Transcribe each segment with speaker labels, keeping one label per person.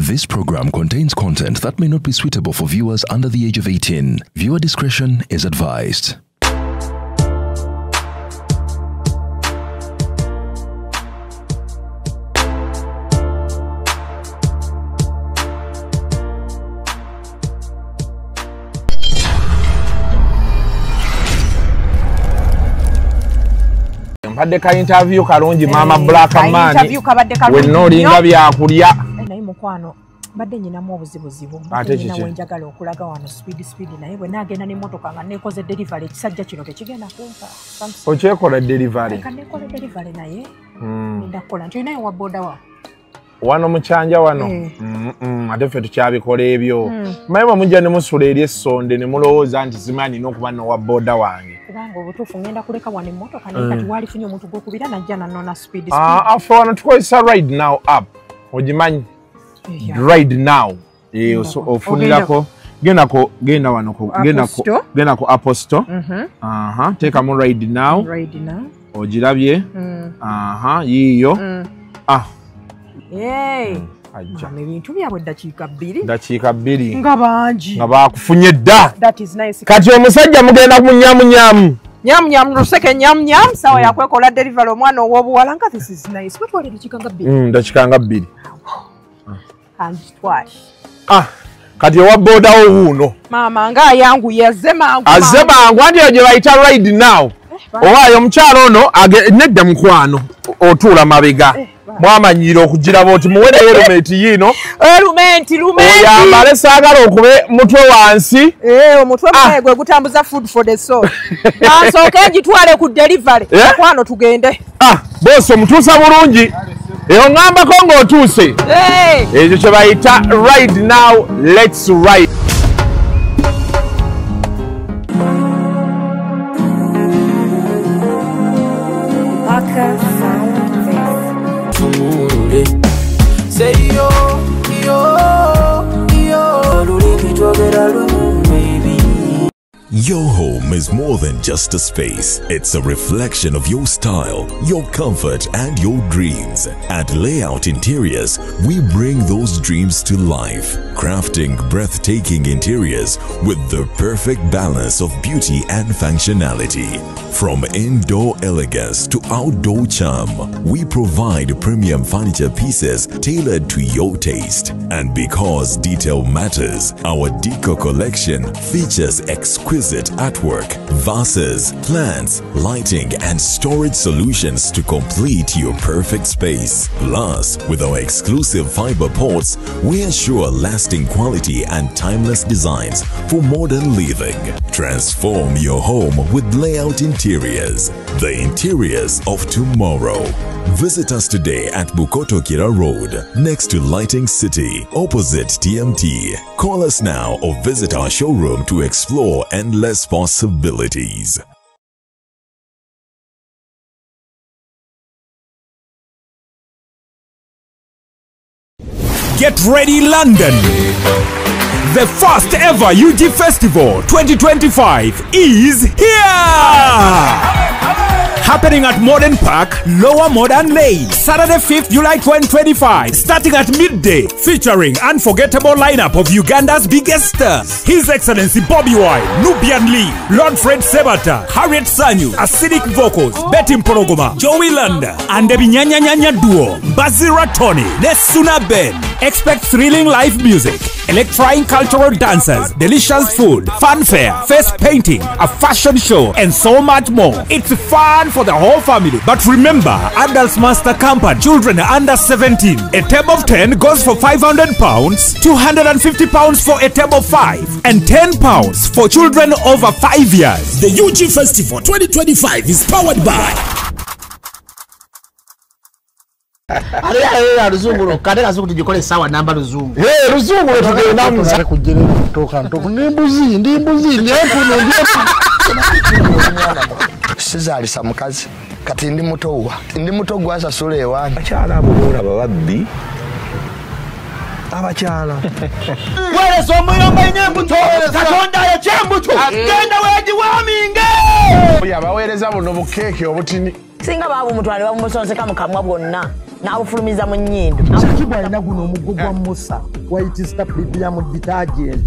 Speaker 1: This program contains content that may not be suitable for viewers under the age of 18. Viewer discretion is advised.
Speaker 2: Mbadde ka interview kalungi mama Black Man. Wenna olinga byakulya.
Speaker 3: Naye mukwano mbadde nyinamu obuzibuzibu. Mbadde wenjagala okulaga wano speed speed naye bwe naagenda n'emmotoka nga neekoze delivery ekisajja kino tekigenda kumpa.
Speaker 2: Okyekola delivery?
Speaker 3: Ka neekola delivery naye ngenda kukola nti olinayo wa boda wa?
Speaker 2: Wano mukyanja wano. Ate ffe tukyabikola ebyo. Mmanyi bwe mujja ne musula eri essonde ne mulowooza nti simanyi n'okuba n'owa boda wange.
Speaker 3: Kubanga obutuufu ngenda kuleka wano emmotoka naye kati waalifunye omuntu gw'okubira najja nannona speed speed.
Speaker 2: Affe wano tukozesa Ride Now app. Ogimanyi? Ride Now. Ofunirako genda wano genda ku Apple Store. Teekamu Ride Now.
Speaker 3: Ride Now.
Speaker 2: Ogirabye. Yiiyo.
Speaker 3: Mama ebintu byabwe ddakiika bbiri.
Speaker 2: Ddakiika bbiri.
Speaker 3: Nga bangi.
Speaker 2: Nga baakufunye dda.
Speaker 3: That is nice.
Speaker 2: Kati omusajja mugenda munyamunyamu.
Speaker 3: Nyamunyamu luseke nyamunyamu sawa yakwekola delivery omwana ow'obuwala nga this is nice. Batwala eddakiika nga bbiri.
Speaker 2: Ddakiika nga bbiri.
Speaker 3: Kanzitwale.
Speaker 2: Kati owa boda wo wuuno.
Speaker 3: Maama nga ayanguye azze mangu.
Speaker 2: Azze mangu anti eyo gye bayita Ride Now. Owaayo omukyala ono nedda mukwano otuula mabega. Mwamanyira okugiraba oti muwere helmet yiino.
Speaker 3: Helmet lumenti.
Speaker 2: Oyambale saagala okube mutwe wansi.
Speaker 3: Omutwe gwe gutambuza food for the soul. Kansooke ngitwale ku delivery. Mukwano tugende.
Speaker 2: Boss omutuusa bulungi. Eyo ŋŋambako ng'otuuse. Ekyo kye bayita Ride Now, let's ride.
Speaker 4: Say yo, yo, yo, baby.
Speaker 5: Your home is more than just a space. It's a reflection of your style, your comfort, and your dreams. At Layout Interiors, we bring those dreams to life, crafting breathtaking interiors with the perfect balance of beauty and functionality. From indoor elegance to outdoor charm, we provide premium furniture pieces tailored to your taste. And because detail matters, our Deco collection features exquisite artwork, vases, plants, lighting, and storage solutions to complete your perfect space. Plus, with our exclusive fiber ports, we ensure lasting quality and timeless designs for modern living. Transform your home with Layout Interiors, the interiors of tomorrow. Visit us today at Bukoto Kira Road, next to Lighting City, opposite TMT. Call us now or visit our showroom to explore endless possibilities.
Speaker 6: Get ready, London! The first ever UG Festival 2025 is here! Happening at Modern Park, Lower Modern Lane, Saturday 5th July 2025, starting at midday, featuring unforgettable lineup of Uganda's biggest stars. His Excellency Bobi Wine, Nubian Lee, Lord Fred Sebata, Harriet Sanyu, Acidic Vocals, Betty Mpologoma, Joey Landa, and the Binyanyanyanya Duo, Bazira Tony, Nesuna Ben. Expect thrilling live music, electrifying cultural dancers, delicious food, fanfare, face painting, a fashion show, and so much more. It's fun for the whole family. But remember, adults must accompany children under 17. A table of 10 goes for £500, £250 for a table of 5, and £10 for children over 5 years.
Speaker 7: The UG Festival 2025 is powered by
Speaker 8: Ale luzungu kade kazungu tujikole sawa namba luzungu.
Speaker 2: Luzungu tugenda mza
Speaker 8: kujerera kutoka ntoko ndi mbuzi ndi empuno ndi
Speaker 9: Sizalisa mukazi kati ndi muto wa ndi muto gwasasula ewange.
Speaker 10: Abakyala abo boolaba babbi abakyala
Speaker 8: weereza omuyomba nnyo embuto Katonda ayokya embuto genda weegiwaaminge.
Speaker 2: Oyo abaweereza buno bukeeke obutini
Speaker 11: singa baabumutwale babumusonseka mu kamwa bwonna n'abufulumiza mu nnyindo.
Speaker 8: Shakibu alina guno omuggo gwa Musa.
Speaker 11: White Star Premium Detergent.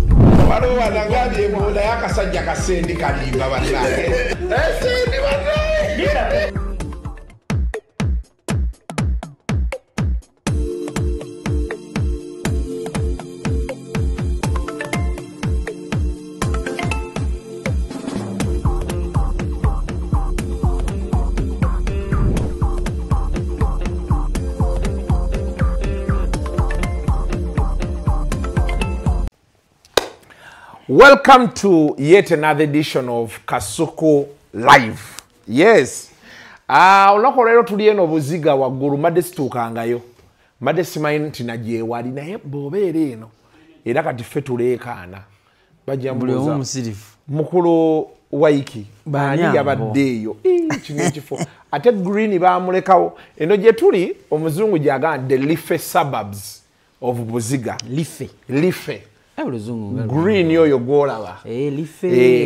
Speaker 2: Waliwo wanagambye embuuda y'akasajja kasendi kalimba bannange. Esendi bannange. Welcome to yet another edition of Kasuku Live. Yes. Olunaku olwaleero tuli eno Buziga waggulu mbadde situukangayo. Mbadde simanyi nti nagyewali naye bw'obeera eno. Era kati ffe tuleekaana. Bajja mbuuza mukulu Waiki ani yabadde eyo. Kino ekifo. Ate green baamulekawo. Eno gye tuli omuzungu gy'agamba the leafy suburbs of Buziga.
Speaker 12: Leafy.
Speaker 2: Leafy. Green yoyo gwolaba.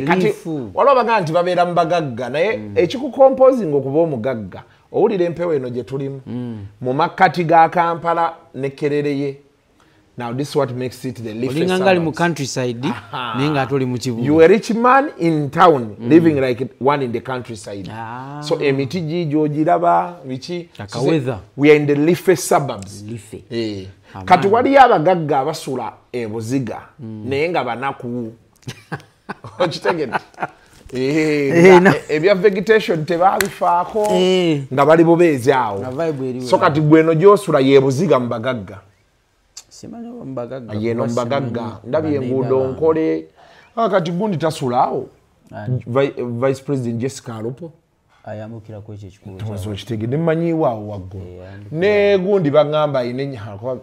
Speaker 2: Kati waliwo bagamba nti babeera mu bagagga naye ekikucomposing okuba omugagga owulira empewo eno gye tulimu mu makkati ga Kampala ne Kerereye. Now this is what makes it the leafy
Speaker 12: suburbs. Olinga mu countryside naye nga ate mu kibuga.
Speaker 2: You a rich man in town living like one in the countryside. So emiti gijo ogiraba biki. We are in the leafy suburbs.
Speaker 12: Leafy.
Speaker 2: Kati waliyo abagagga abasula e Buziga naye nga banaku. Okitegedde? Ebya vegetation tebabifaako nga bali bubeezi awo. So kati gwe eno gy'osula ye Buziga mu bagagga. Yeno mbagagga ndabye enguudo nkole. Kati gundi tasula awo. Vice President Jessica Alupo
Speaker 12: ayambukira ku ekyo ekikulu.
Speaker 2: Okitegedde mmanyiiwo awo waggulu. Ne gundi baŋŋamba ayina ennyala kuba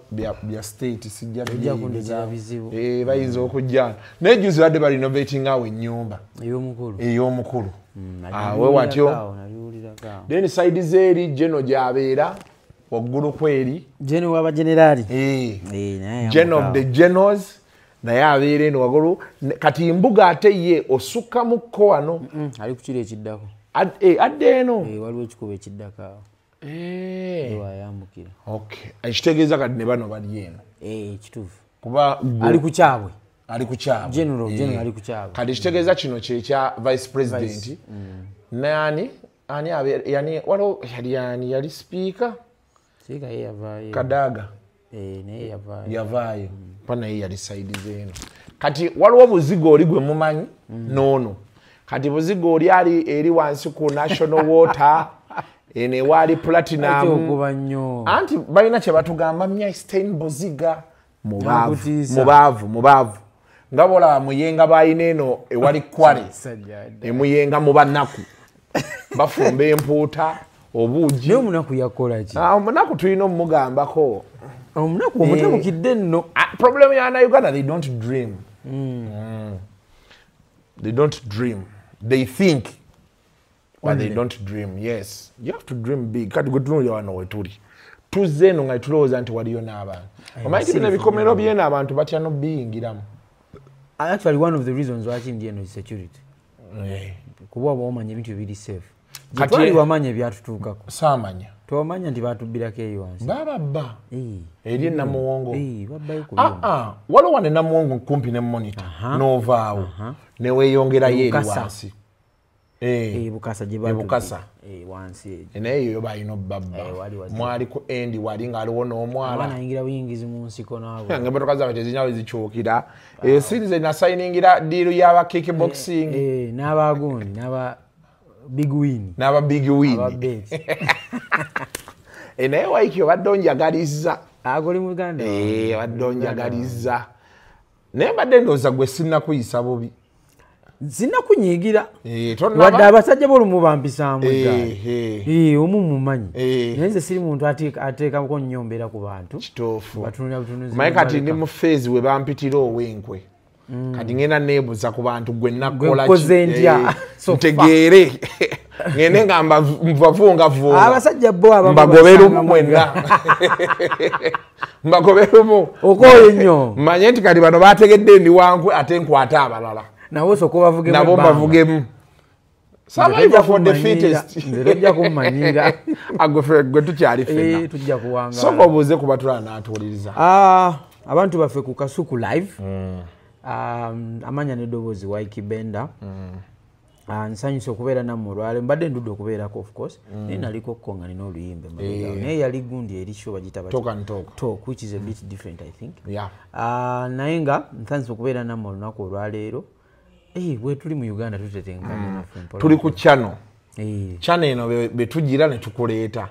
Speaker 2: bya state sijja
Speaker 12: bizibu.
Speaker 2: Bayinza okujja. Naye jjuzi badde barenovating awo ennyumba
Speaker 12: ey'omukulu.
Speaker 2: Awe watyo. Then side z'eri Geno gy'abeera waggulu kweri.
Speaker 12: Geno waba generali.
Speaker 2: Gen of the generals naye abeera eno waggulu. Kati mbuga ate ye osukkamukko wano.
Speaker 12: Ali ku kiro ekiddako.
Speaker 2: Adde eno.
Speaker 12: Waliwo ekikubo ekiddako awo. Wayambukira.
Speaker 2: Okay. Ekitegeeza kati ne bano bali eno.
Speaker 12: Kituufu.
Speaker 2: Kuba
Speaker 12: ali ku kyabwe.
Speaker 2: Ali ku kyabwe.
Speaker 12: General ali ku kyabwe.
Speaker 2: Kati ekitegeeza kino kye kya Vice President. Nani? Ani abeera yani waliwo yali ani yali speaker?
Speaker 12: Speaker ye yavaayo.
Speaker 2: Kadaga.
Speaker 12: Naye yavaayo.
Speaker 2: Yavaayo. Pa naye yali side z'eno. Kati waliwo Buziga oli gwe mumanyi n'ono. Kati Buziga oli ali eri wansi ku National Water eno ewaali Platinum. Anti balina kye batugamba Mia Stein Buziga mubaavu mubaavu. Nga bw'olaba Muyenga balina eno ewali Kwale. Emuyenga mu bannaku. Bafumba empuuta obuugi.
Speaker 12: Naye omunaku yakola ki?
Speaker 2: Omunaku tulina omugambako.
Speaker 12: Omunaku omutabukidde nno.
Speaker 2: Problem ya Uganda, they don't dream. They don't dream. They think, but they don't dream. Yes. You have to dream big. Kati gwe tunuulira wano we tuli. Tuzze eno nga tulowooza nti waliyo n'abantu. Omanyi nti bino ebikomero by'eno abantu batya n'obiyingiramu.
Speaker 12: Actually, one of the reasons why ndi eno is security. Kuba oba omanya ebintu biri safe. Kati twali wamanya ebyatutuukako.
Speaker 2: Saamanya.
Speaker 12: Twamanya nti baatubbirako eyo wansi.
Speaker 2: Bababba. Eri e Namuwongo.
Speaker 12: Babbayo ku byuma.
Speaker 2: Waliwo wano e Namuwongo kumpi ne monitor. N'ovaawo. Ne weeyongerayo eri wansi.
Speaker 12: Bukasa gye baatubbira.
Speaker 2: Bukasa.
Speaker 12: Wansi eyo.
Speaker 2: Naye eyo balina obbabba. Mwali ku endi wali ng'aliwo n'omwala.
Speaker 12: Omwana ayingira buyingizi mu nsiko n'abo.
Speaker 2: Ng'emmotoka zaabwe tezirina we zikyukira. Si nze nasayiningira ddiiru y'aba kickboxing.
Speaker 12: N'abagundi n'aba Big Win.
Speaker 2: N'aba Big Win.
Speaker 12: Aba bet.
Speaker 2: Naye Waiki obadde onjagalizza.
Speaker 12: Agoli Muganda.
Speaker 2: Obadde onjagalizza. Naye mbadde ndowooza gwe sinnakuyisa bubi.
Speaker 12: Sinnakunyiigira. Wadde abasajja b'olumu bampisaamu eggaali. Omu mumanyi. Naye nze siri muntu ateekako nnyo mbeera ku bantu.
Speaker 2: Kituufu.
Speaker 12: Batunulira butunuzi.
Speaker 2: Naye kati ndi mu phase we bampitira ow'enkwe. Kati ngenda neebuuza ku bantu gwe nakola ki. Ntegeere. Ngende nga mbavungavunga.
Speaker 12: Abasajja bo abamu
Speaker 2: mbagoberumu mwenna. Mbagoberumu.
Speaker 12: Okooye nnyo.
Speaker 2: Mmanye nti kati bano bategedde ndi wankwe ate nkwate abalala.
Speaker 12: Nabo osooka obavugemu.
Speaker 2: Nabo mbavugemu. Survivor for the fittest.
Speaker 12: Nze tojja kummanyira.
Speaker 2: Agwe gwe tukyali ffenna.
Speaker 12: Tujja kuwangaala.
Speaker 2: Sooka obuuze ku batulaba n'atuwuliriza.
Speaker 12: Abantu baffe ku Kasuku Live. Amanya n'eddoboozi Ykee Benda. Nsanyuse okubeera nammwe olwaleero, mbadde ndudde okubeerako of course, naye naliko ko nga nina oluyimba emabega. Naye yali gundi eri show bagiyita batya?
Speaker 2: Talk and talk.
Speaker 12: Talk, which is a bit different I think.
Speaker 2: Yeah.
Speaker 12: Naye nga nsanyuse okubeera nammwe olunaku olwaleero. Bwe tuli mu Uganda tutetenkanya naffe mpola.
Speaker 2: Tuli ku channel. Channel eno be tugira ne tukuleeta.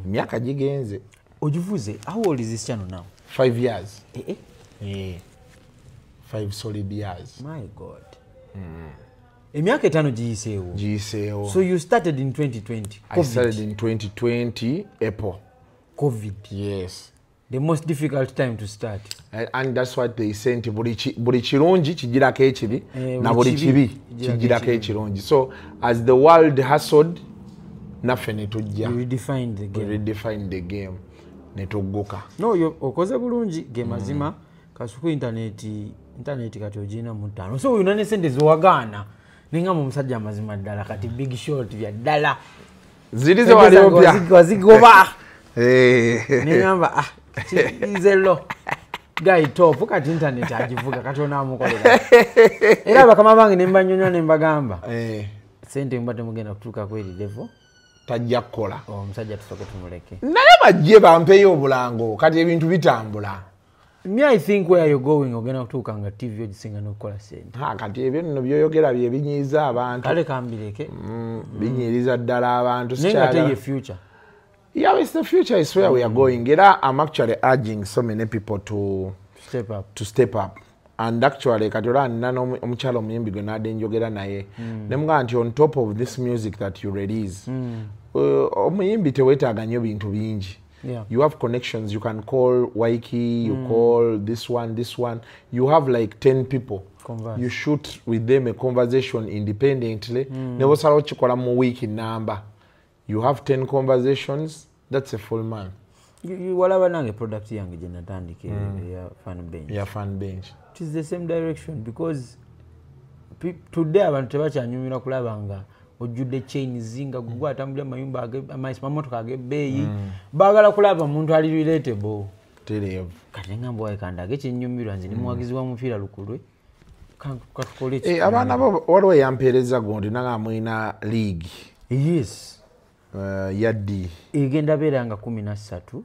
Speaker 2: Emyaka gigenze.
Speaker 12: Ogivuze, how old is this channel now?
Speaker 2: 5 years. 5 solid years.
Speaker 12: My God. Emyaka 5 giyiseewo.
Speaker 2: Giyiseewo.
Speaker 12: So you started in 2020.
Speaker 2: I started in 2020 April.
Speaker 12: COVID.
Speaker 2: Yes.
Speaker 12: The most difficult time to start.
Speaker 2: And that's what they say nti buli kirungi kigirako ekibi na buli kibi kigirako ekirungi. So as the world hustled, naffe ne tujja.
Speaker 12: We redefined the game.
Speaker 2: We redefined the game. Ne tugguka.
Speaker 12: No, okoze bulungi ge mazima. Kasuku internet kati ogirina mu 5. So oyina ne sente zowagaana. Ninga mu musajja amazima ddala kati big shot bya ddala.
Speaker 2: Zirize wali opya.
Speaker 12: Wazigoba. Ningamba izelo. Guy top kati internet agivuga kati onaamukolera. Era bakama bange ne mbanyonyola ne mbagamba. Sente mbadde mugenda kutuuka kweri level.
Speaker 2: Tajja kukola.
Speaker 12: Omusajja tusooke tumuleke.
Speaker 2: Naye bajje bampeeyo obulango kati ebintu bitambula.
Speaker 12: Me, I think where you're going, ogenda kutuuka nga TV ogisinga n'okukola sente.
Speaker 2: Kati ebyo nno by'oyogera bye binyiiza abantu.
Speaker 12: Kale kambireke.
Speaker 2: Binyiiriza ddala abantu.
Speaker 12: Naye nga ate ye future.
Speaker 2: Yeah, it's the future is where we are going. Era I'm actually urging so many people to
Speaker 12: step up.
Speaker 2: To step up. And actually kati olaba nina omukyala omuyimbi gwe nadde njogera naye. Ne mugamba nti on top of this music that you release, omuyimbi teweetaaga nnyo bintu bingi.
Speaker 12: Yeah.
Speaker 2: You have connections. You can call Ykee, you call this one, this one. You have like 10 people.
Speaker 12: Converse.
Speaker 2: You shoot with them a conversation independently. Never salo chikola mu week number. You have 10 conversations. That's a full month.
Speaker 12: You walaba nange product yange je natandike ya fan bench.
Speaker 2: Ya fan bench.
Speaker 12: It is the same direction because today abantu tebakyanyumira kulaba nga ojjudde chains nga gugwa atambulira mayumba amamotoka ag'ebbeeyi, baagala kulaba omuntu ali relatable.
Speaker 2: Tereevu.
Speaker 12: Kati ngamba wayi kandage kyennyumirwa nze ndi muwagizi wa mupiira lukulwe. Katukole ki?
Speaker 2: Abaana bo waliwo eyampeereza gundi nanga mulina league.
Speaker 12: Yes.
Speaker 2: Ya D.
Speaker 12: Egenda beera nga 13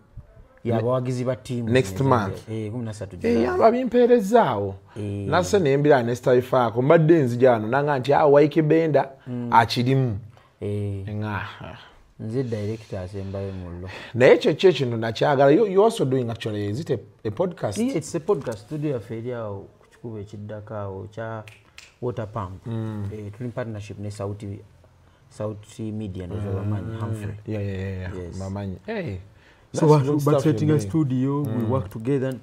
Speaker 12: y'abawagizi ba ttiimu.
Speaker 2: Next month.
Speaker 12: 13 July.
Speaker 2: Yamba bimpeerezaawo. Nase nembira ne sitabifaako mbadde nzija wano nanga nti Ykee Benda akirimu.
Speaker 12: Nze director asembayo mullo.
Speaker 2: Naye ekyo kyo ekintu nakyagala. You also doing actually, is it a podcast?
Speaker 12: Yeah, it's a podcast. Studio yaffe eri awo ku kikubo ekiddako awo kya water pump. Tuli in partnership ne Sauti Media ndowooza bamanyi Humphrey.
Speaker 2: Yeah.
Speaker 12: Yes.
Speaker 2: Bamanyi. Hey.
Speaker 12: So but setting a studio, we work together.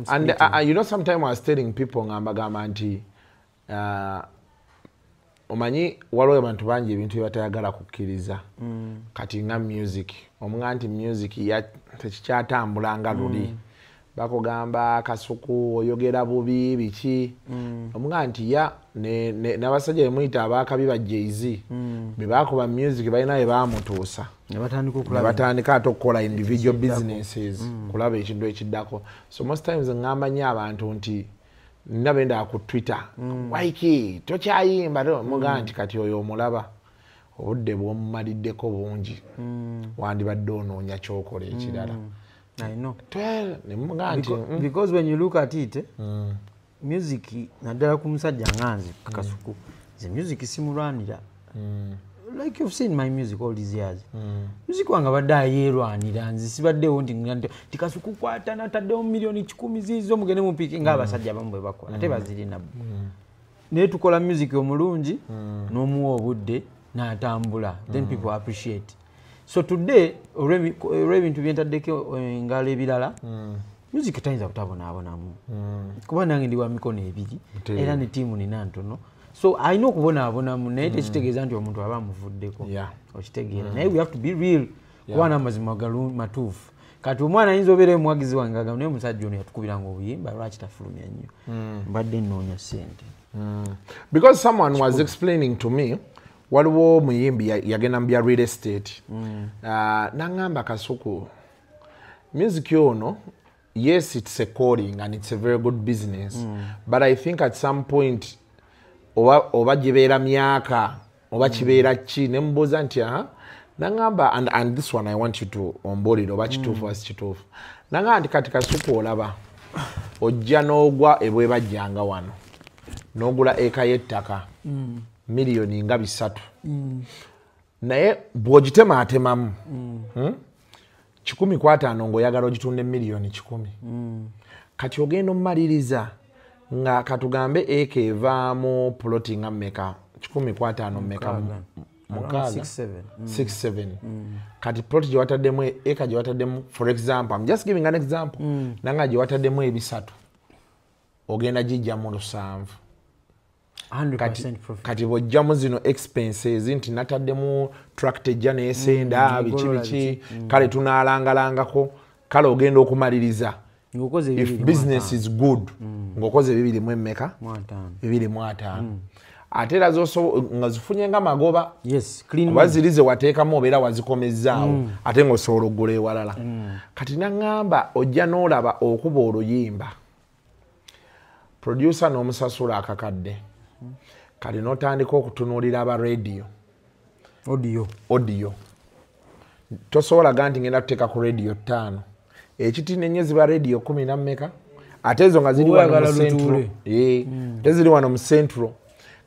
Speaker 2: And you know, sometimes I was telling people ngambagamba nti omanyi waliwo abantu bangi ebintu bye batayagala kukkiriza. Kati nga music, omuga nti music tekikyatambula nga luli. Bakugamba Kasuku oyogera bubi biki. Omuga nti ya n'abasajja be muyita abaakabi ba Jay-Z be baakuba music balina bye baamutuusa.
Speaker 12: Ne batandika okulaba.
Speaker 2: Ne batandika ate okukola individual businesses, kulaba ekintu ekiddako. So most times ngamba nnyo abantu nti nina benda ku Twitter, Ykee tokyayimba, muga nti kati oyo omulaba obudde bw'omumaliddeko bungi, wandibadde onoonya ky'okola ekirala.
Speaker 12: I know.
Speaker 2: Because
Speaker 12: when you look at it, music naddala ku musajja nga nze Kasuku, nze music simulwanira. Like you've seen my music all these years. Music wange abadde ayeerwanira, nze sibaddewo nti Kasuku kwata nataddewo milioni 10 ziizo mugende mupike ng'abasajja abamu bwe bakola, ate bazirina. Naye tukola music omulungi n'omuwa obudde n'atambula, then people appreciate. So today, olw'ebintu bye ntaddeko engalo ebirala, music tayinza kutabonaabonamu. Kuba nange ndi wa mikono ebiri, era ne ttiimu nina ntono. So alina okubonaabonamu naye tekitegeeza nti omuntu aba amuvuddeko. Okitegeera. Naye we have to be real, kuba n'amazima matuufu. Kati omwana ayinza obeera omuwagizi wange agamba naye omusajja ono yatukubiranga obuyimba lwaki tafulumya nnyo. Mbadde nnoonya ssente.
Speaker 2: Because someone was explaining to me, waliwo omuyimbi yagenda mu bya real estate. N'aŋŋamba Kasuku, music ono yes, it's a calling and it's a very good business, but I think at some point oba gibeera myaka oba kibeera ki, ne mubuuza nti aha, nangamba, and this one I want you to ombuulire oba kituufu si kituufu. Nangamba nti kati Kasuku olaba ojja n'ogwa ebwebajjanga wano n'ogula eka y'ettaka miliyoni nga 300, naye bw'ogitemaatemamu 150 ng'oyagala ogitunde miliyoni 100. Kati ogenda omumaliriza nga katugambe eka evaamu ploti nga mmeka, 150 mmeka, mukaaga, 6 7. Kati ploti gye wataddemu, eka gye wataddemu, for example, I'm just giving an example, nanga gye wataddemu 300 ogenda gijjamu 7.
Speaker 12: 100% profit.
Speaker 2: Kati bw'ojjamu zino expenses nti nataddemu tractor ejja n'esenda biki biki, kale tunaalangalangako, kale ogenda okumaliriza if business is good ng'okoze 2 mmeka, 25. Ate era nga zifunye nga magoba, kuba ziri ze wateekamu obeera wazikomezzaawo, ate ng'osobola okugula ewalala. Kati naŋŋamba ojja n'olaba okuba oluyimba, producer n'omusasula akakadde, kati n'otandika okutunuulira aba radio audio. Tosobola ga nti ngenda kuteeka ku radio 5, ekiti nenye ziba radio 10 na mmeka, ate ezo nga ziri wano mu central, ate ziri wano mu central.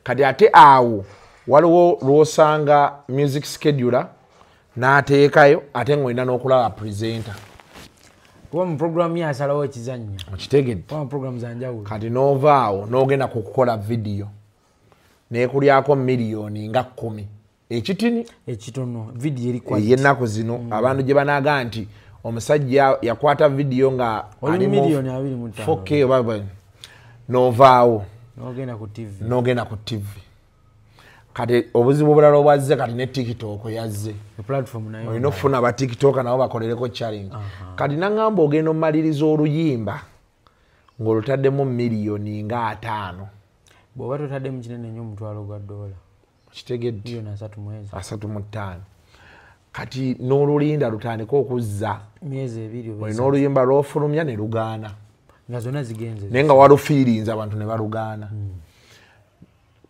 Speaker 2: Kati ate awo waliwo lw'osanga music scheduler n'ateekayo, ate ng'olina n'okulaba presenter
Speaker 12: kuba mu program ye asalawo ekizannya,
Speaker 2: okitegedde,
Speaker 12: kuba mu program za njawulo.
Speaker 2: Kati n'ova awo n'ogenda ku kukola video n'ekulyako miliyoni nga 10, ekitini
Speaker 12: ekitono, video eri quality
Speaker 2: ey'ennaku zino. Abantu gye banaaga nti omusajja yakwata video nga
Speaker 12: oli miliyoni 25
Speaker 2: 4K oba, n'ovaawo
Speaker 12: n'ogenda ku TV.
Speaker 2: N'ogenda ku TV. Kati obuzibu obulala obwazze, kati ne TikTok yazze, olina okufuna aba TikTok nabo bakolereko challenge. Kati naŋŋamba ogenda omumaliriza oluyimba ng'olutaddemu miliyoni nga 5,
Speaker 12: bw'oba totaddemu kinene nnyo $1,000,
Speaker 2: okitegedde,
Speaker 12: miliyoni 35.
Speaker 2: Kati n'olulinda lutandika okuzza
Speaker 12: myezi 2,
Speaker 2: olina oluyimba lw'ofulumya ne lugaana,
Speaker 12: nga zonna zigenze,
Speaker 2: naye nga walufiirinze abantu ne balugaana.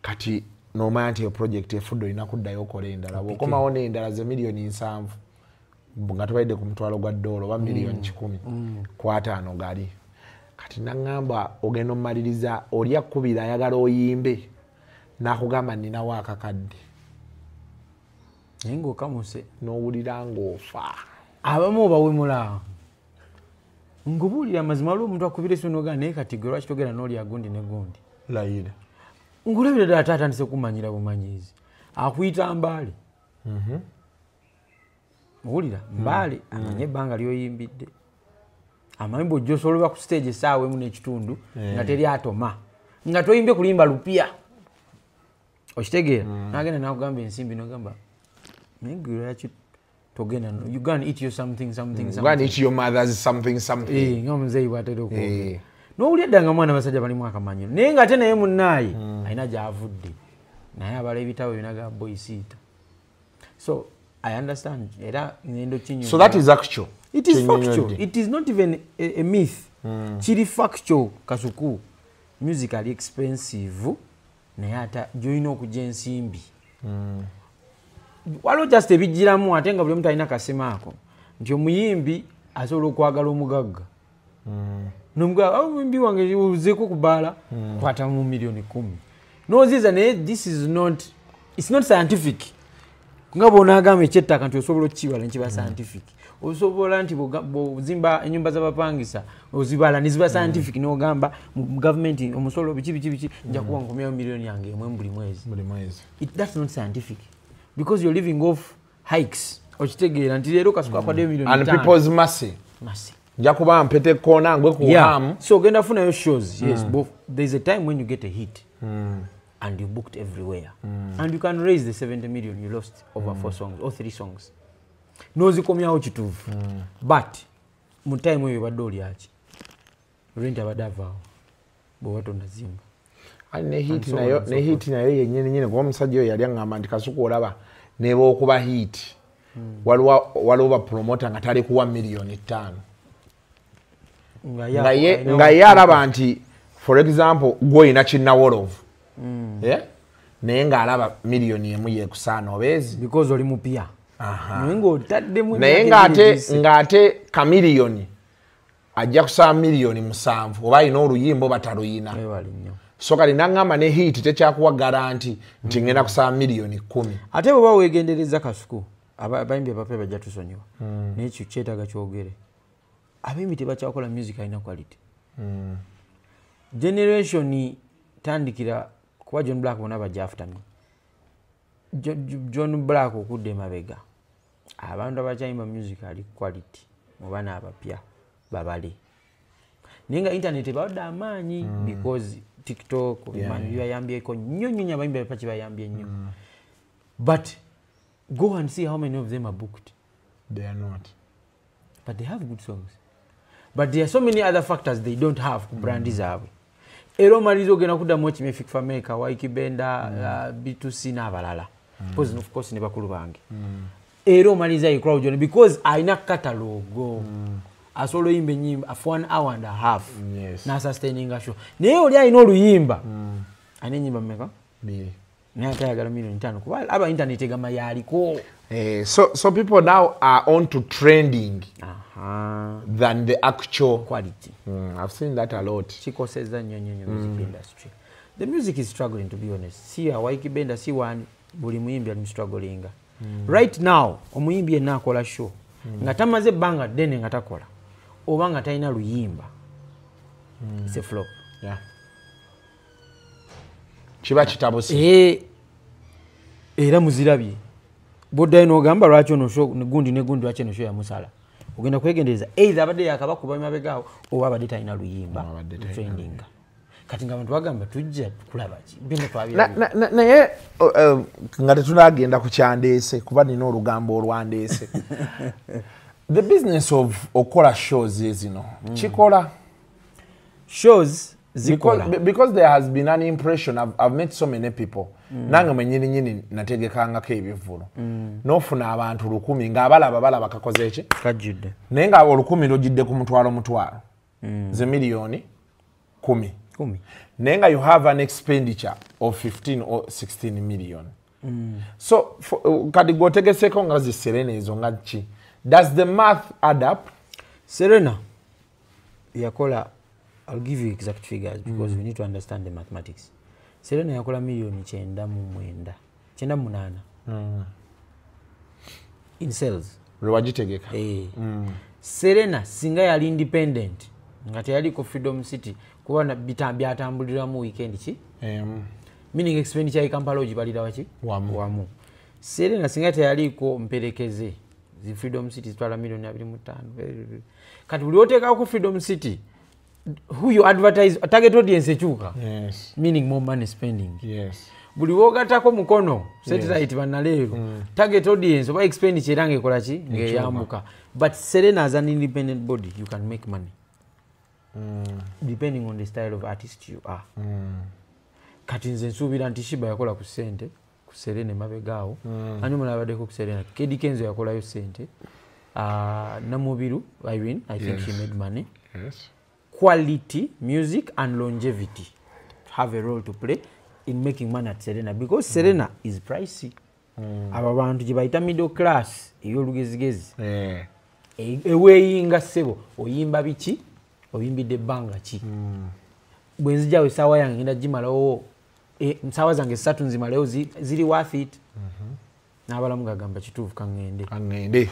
Speaker 2: Kati n'omanya nti eyo project efudde, olina kuddayo okola endala. Bw'okomawo n'endala ze miliyoni 70 nga tobalidde ku $1,000 oba miliyoni 150 gali. Kati naŋŋamba ogenda omumaliriza oli akkubira ayagala oyimbe n'akugamba nninawo akakadde,
Speaker 12: naye ng'okamuse
Speaker 2: n'owulira ng'ofa.
Speaker 12: Abamu obawemula ngubuulira amazima, waliwo omuntu akubira esimu n'ogamba naye kati gwe lwaki togenda n'oli agundi ne gundi,
Speaker 2: layira
Speaker 12: ngulabira ddala ate atandise kumanyira bumanyiizi, akuyita Mbaale. Owulira Mbaale amanye ebbanga ly'oyimbidde, amanyi bw'ojja osobola ku stage essaawa 1.5 nga teri atoma, nga toyimbye kulimba lupya, okitegeera. N'agenda n'akugamba ensimbi n'ogamba naye gwe lwaki togenda, you go and eat your something something
Speaker 2: something, go and eat your mother's something something,
Speaker 12: nga omuzeeyi bw'atera okwogera. N'owulira dda nga mwana basajja balimu akamanyiro, naye ng'ate naye munnaaye alina gy'avudde, naye abala ebitabo byonna ga boyisiita. So I understand, era ngendo kinyo.
Speaker 2: So that is actual.
Speaker 12: It is factual. It is not even a myth. Kiri factual. Kasuku music ali expensive, naye ate gy'olina okujja ensimbi. Waliwo just ebijjiramu, ate nga buli omuntu alina kasema ako nti omuyimbi asobola okwagala omugagga, nomugagga omuyimbi wange ozeeko ku bbaala kwatamu miliyoni 10 n'oziza, naye this is not, it's not scientific. Nga bw'onaagamba ekyettaka nti osobola okukibala nekiba scientific, osobola nti bw'ozimba ennyumba z'abapangisa ozibala ne ziba scientific, n'ogamba mu gavumenti omusolo biki biki biki, nja kuba nkomyawo miliyoni yange 1 buli mwezi. That's not scientific because you're living off hikes. Okitegeera nti leero Kasuku akwaddeyo miliyoni
Speaker 2: 5
Speaker 12: and
Speaker 2: people's mercy. Nja kuba mpete koona ngwe ku hamu.
Speaker 12: So ogenda funayo shows, yes, but there's a time when you get a hit and you booked everywhere, and you can raise the 70 million you lost over 4 songs or 3 songs. N'ozikomyawo kituufu, but mu time eyo obadde olyaki, rent abadde avaawo bw'oba tonnazimba.
Speaker 2: Ne hit nayo yennyini nyini, kuba omusajja oyo yali aŋŋamba nti Kasuku olaba ne bw'okuba hit, waliwo ba promoter nga tali kuwa miliyoni 5. Nga ye alaba nti for example gwoyina kinnawolovu. Yeah? Naye ng'alaba miliyoni emu yekusaana obeezi.
Speaker 12: Because oli mupya.
Speaker 2: Naye ng'ate kamiliyoni ajja kusaba miliyoni 7 oba alina oluyimba oba taluyina. So kati n'aŋŋamba ne hit tekyakuwa garanti nti ngenda kusaba miliyoni 10.
Speaker 12: Ate bw'oba weegendereza Kasuku, abayimbi abapya bajja tusonyiwa. Naye ekyo kyetaaga kyogere. Abayimbi tebakyakola music alina quality. Generation tandikira kuba John Black bonna bajja after me. John Black okudda emabega. Abantu abakyayimba music ali quality mu baana abapya babale. Naye nga internet ebawadde amaanyi because TikTok bibayambyeko nnyo nnyo, abayimbi abapya kibayambye nnyo. But go and see how many of them are booked.
Speaker 2: They are not.
Speaker 12: But they have good songs. But there are so many other factors they don't have ku brand zaabwe. Era omaliriza ogenda kuddamu okimye Fik Fameica, Ykee Benda, B2C n'abalala. Because of course ne bakulu bange. Era omaliriza ye crowd yonna because alina catalogue. Asobola oyimba ennyimba for 1.5 hours.
Speaker 2: Yes.
Speaker 12: N'asustaininga show. Naye oli alina oluyimba. Alina ennyimba mmeka?
Speaker 2: 2.
Speaker 12: Naye ate ayagala miliyoni 5 kuba aba internet egamba yaliko.
Speaker 2: So people now are on to trending than the actual
Speaker 12: quality.
Speaker 2: I've seen that a lot.
Speaker 12: Kikosezza nnyo nnyo music industry. The music is struggling, to be honest. Si Ykee Benda, si wani, buli muyimbi ali struggling. Right now, omuyimbi yenna akola show nga tamaze ebbanga ddene nga takola oba nga talina luyimba. It's a flop.
Speaker 2: Yeah. Kiba kitabuse.
Speaker 12: Era muzirabye. Boddayo n'ogamba lwaki ono show gundi ne gundi lwaki eno show yamusala. Ogenda kwegendereza either abadde yakabakuba emabega awo oba abadde talina luyimba trending. Kati nga abantu bagamba tujja kulaba ki.
Speaker 2: Naye nga tetunagenda ku kyandeese kuba nina olugambo olwandeese. The business of okola shows zino kikola
Speaker 12: shows zikola
Speaker 2: because there has been an impression. I've met so many people. Nange mwennyini nnyini nategekangako ebivvulu. N'ofuna abantu 1000 ng'abalaba balaba kakoze eki?
Speaker 12: Kajjudde.
Speaker 2: Naye nga 1000 lugidde ku mutwalo. Ze miliyoni 10. Naye nga you have an expenditure of 15 or 16 million. So kati gw'otegeseko nga zi Serena ezo nga ki? Does the math add up?
Speaker 12: Serena yakola, I'll give you exact figures because we need to understand the mathematics. Serena yakola miliyoni 98 in sales.
Speaker 2: Lwagitegeka.
Speaker 12: Serena singa yali independent nga teyaliko Freedom City kuba byatambuliramu weekend ki? Meaning expenditure ya Kampala ogibalira waki? Wamu. Serena singa teyaliko mperekeze zi Freedom City zitwala miliyoni 25. Kati buli oteekako Freedom City, who you advertise, target audience ekyuka.
Speaker 2: Yes.
Speaker 12: Meaning more money spending.
Speaker 2: Yes.
Speaker 12: Buli wogatako mukono, satellite bannaleero. Target audience oba expenditure era ng'ekola ki? Ng'eyambuka. But Serena as an independent body, you can make money. Depending on the style of artist you are. Kati nze nsuubira nti Shiba yakola ku ssente, ku Serena emabega awo. Ani omulala abaddeko ku Serena? Kedi Kenzo yakolayo ssente. Namubiru, Irene, I think she made money.
Speaker 2: Yes.
Speaker 12: Quality music and longevity have a role to play in making money at Serena because Serena is pricey. Abo bantu gye bayita middle class ey'olugezigezi. Eweeyinga ssebo oyimba biki oyimbidde ebbanga ki. Bwe nzijjawo essaawa yange ngenda gimalawo ssaawa zange 3 nzimalewo ziri worth it. N'abalamu gagamba kituufu kaŋŋende.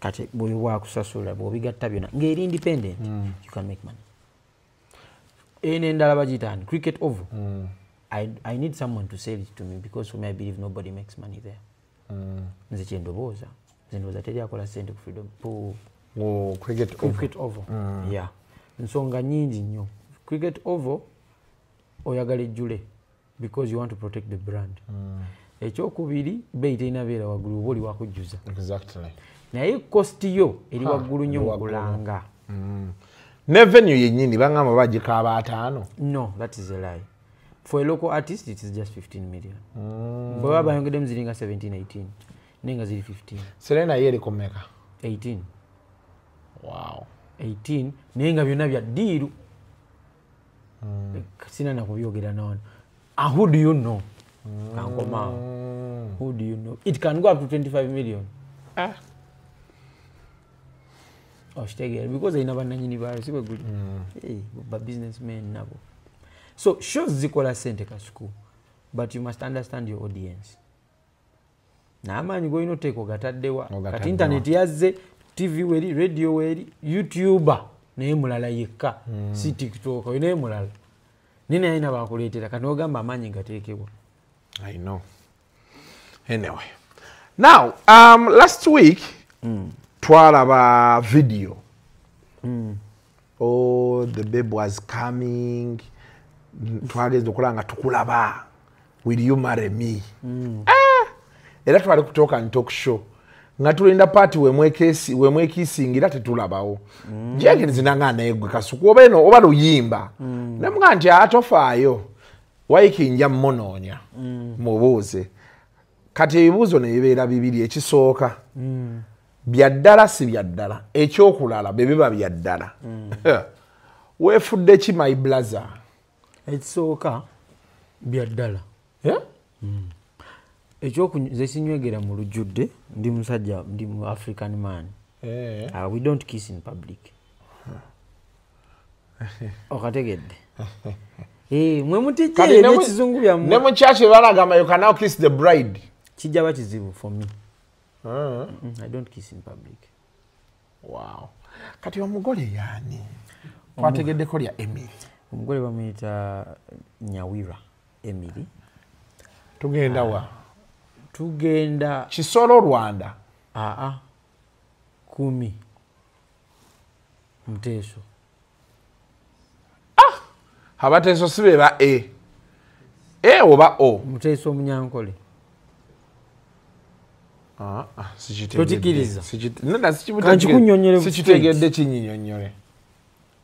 Speaker 12: Kati bwe bwakusasula bw'obigatta byonna ng'eri independent you can make money. Eno endala bagiyita Cricket Oval. I need someone to sell it to me because for me I believe nobody makes money there. Nze kye ndowooza. Nze ndowooza teri akola ssente ku Freedom Cricket Oval. Yeah. Nsonga nnyingi nnyo. Cricket Oval oyagala ejjule because you want to protect the brand. Ekyokubiri bbeeyi terina beera waggulu oba oli wakujjuza.
Speaker 2: Exactly.
Speaker 12: Naye cost yo eri waggulu nnyo mu kulanga.
Speaker 2: Ne venue yennyini bangamba bagikaaba 5.
Speaker 12: No, that is a lie. For a local artist it is just 15 million. Bwe baba bayongeddemu ziringa 17, 18. Naye nga ziri 15.
Speaker 2: Serena ye eri ku mmeka?
Speaker 12: 18.
Speaker 2: Wow.
Speaker 12: 18 naye nga byonna bya ddiiru. Sina nakubyogera nawano. Who do you know? Kankoma. Who do you know? It can go up to 25 million. Okitegeera, because alina bannannyini baayo si bwe guli. Ba businessmen nabo. So shows zikola ssente Kasuku, but you must understand your audience. N'amaanyi g'olina oteeka ogataddewa. Kati internet yazze, TV weri, radio weri, YouTuber naye mulala yekka, si TikTok oyo naye mulala. Nina alina bakuleetera kati n'ogamba amaanyi gateekebwa.
Speaker 2: I know. Anyway. Now, last week twalaba video. Oh, the babe was coming. Twageza okulaba nga tukulaba. Will you marry me? Era twali kutoka and talk show. Nga tulinda party wemwekisingira tetulabawo. Jenkins nanga naye gwe Kasuku oba eno oba luyimba. Namuga nti atofaayo. Waiki nja mmonoonya. Mubuuze. Kati ebibuuzo ne bibeera bibiri, ekisooka. Bya ddala si bya ddala. Ekyokulala bye biba bya ddala. Weefudde ki my brother?
Speaker 12: Ekisooka bya ddala. Ekyokunze sinywegera mu lujjudde, ndi musajja, ndi mu African man. We don't kiss in public. Okategedde. Mwe mutijje n'ekizungu byammwe.
Speaker 2: Ne mu church balagamba you can now kiss the bride.
Speaker 12: Kijja ba kizibu for me. I don't kiss in public.
Speaker 2: Wow. Kati omugole yaani? Twategeddeko lya Emily.
Speaker 12: Omugole bamuyita Nyawira Emily.
Speaker 2: Tugenda wa?
Speaker 12: Tugenda
Speaker 2: Kisoro Rwanda.
Speaker 12: Kumi. Mteso.
Speaker 2: Abateso si be ba E. E oba O.
Speaker 12: Mteso Munyankole.
Speaker 2: Sikitegedde. Sikitegedde kinyinyonnyole.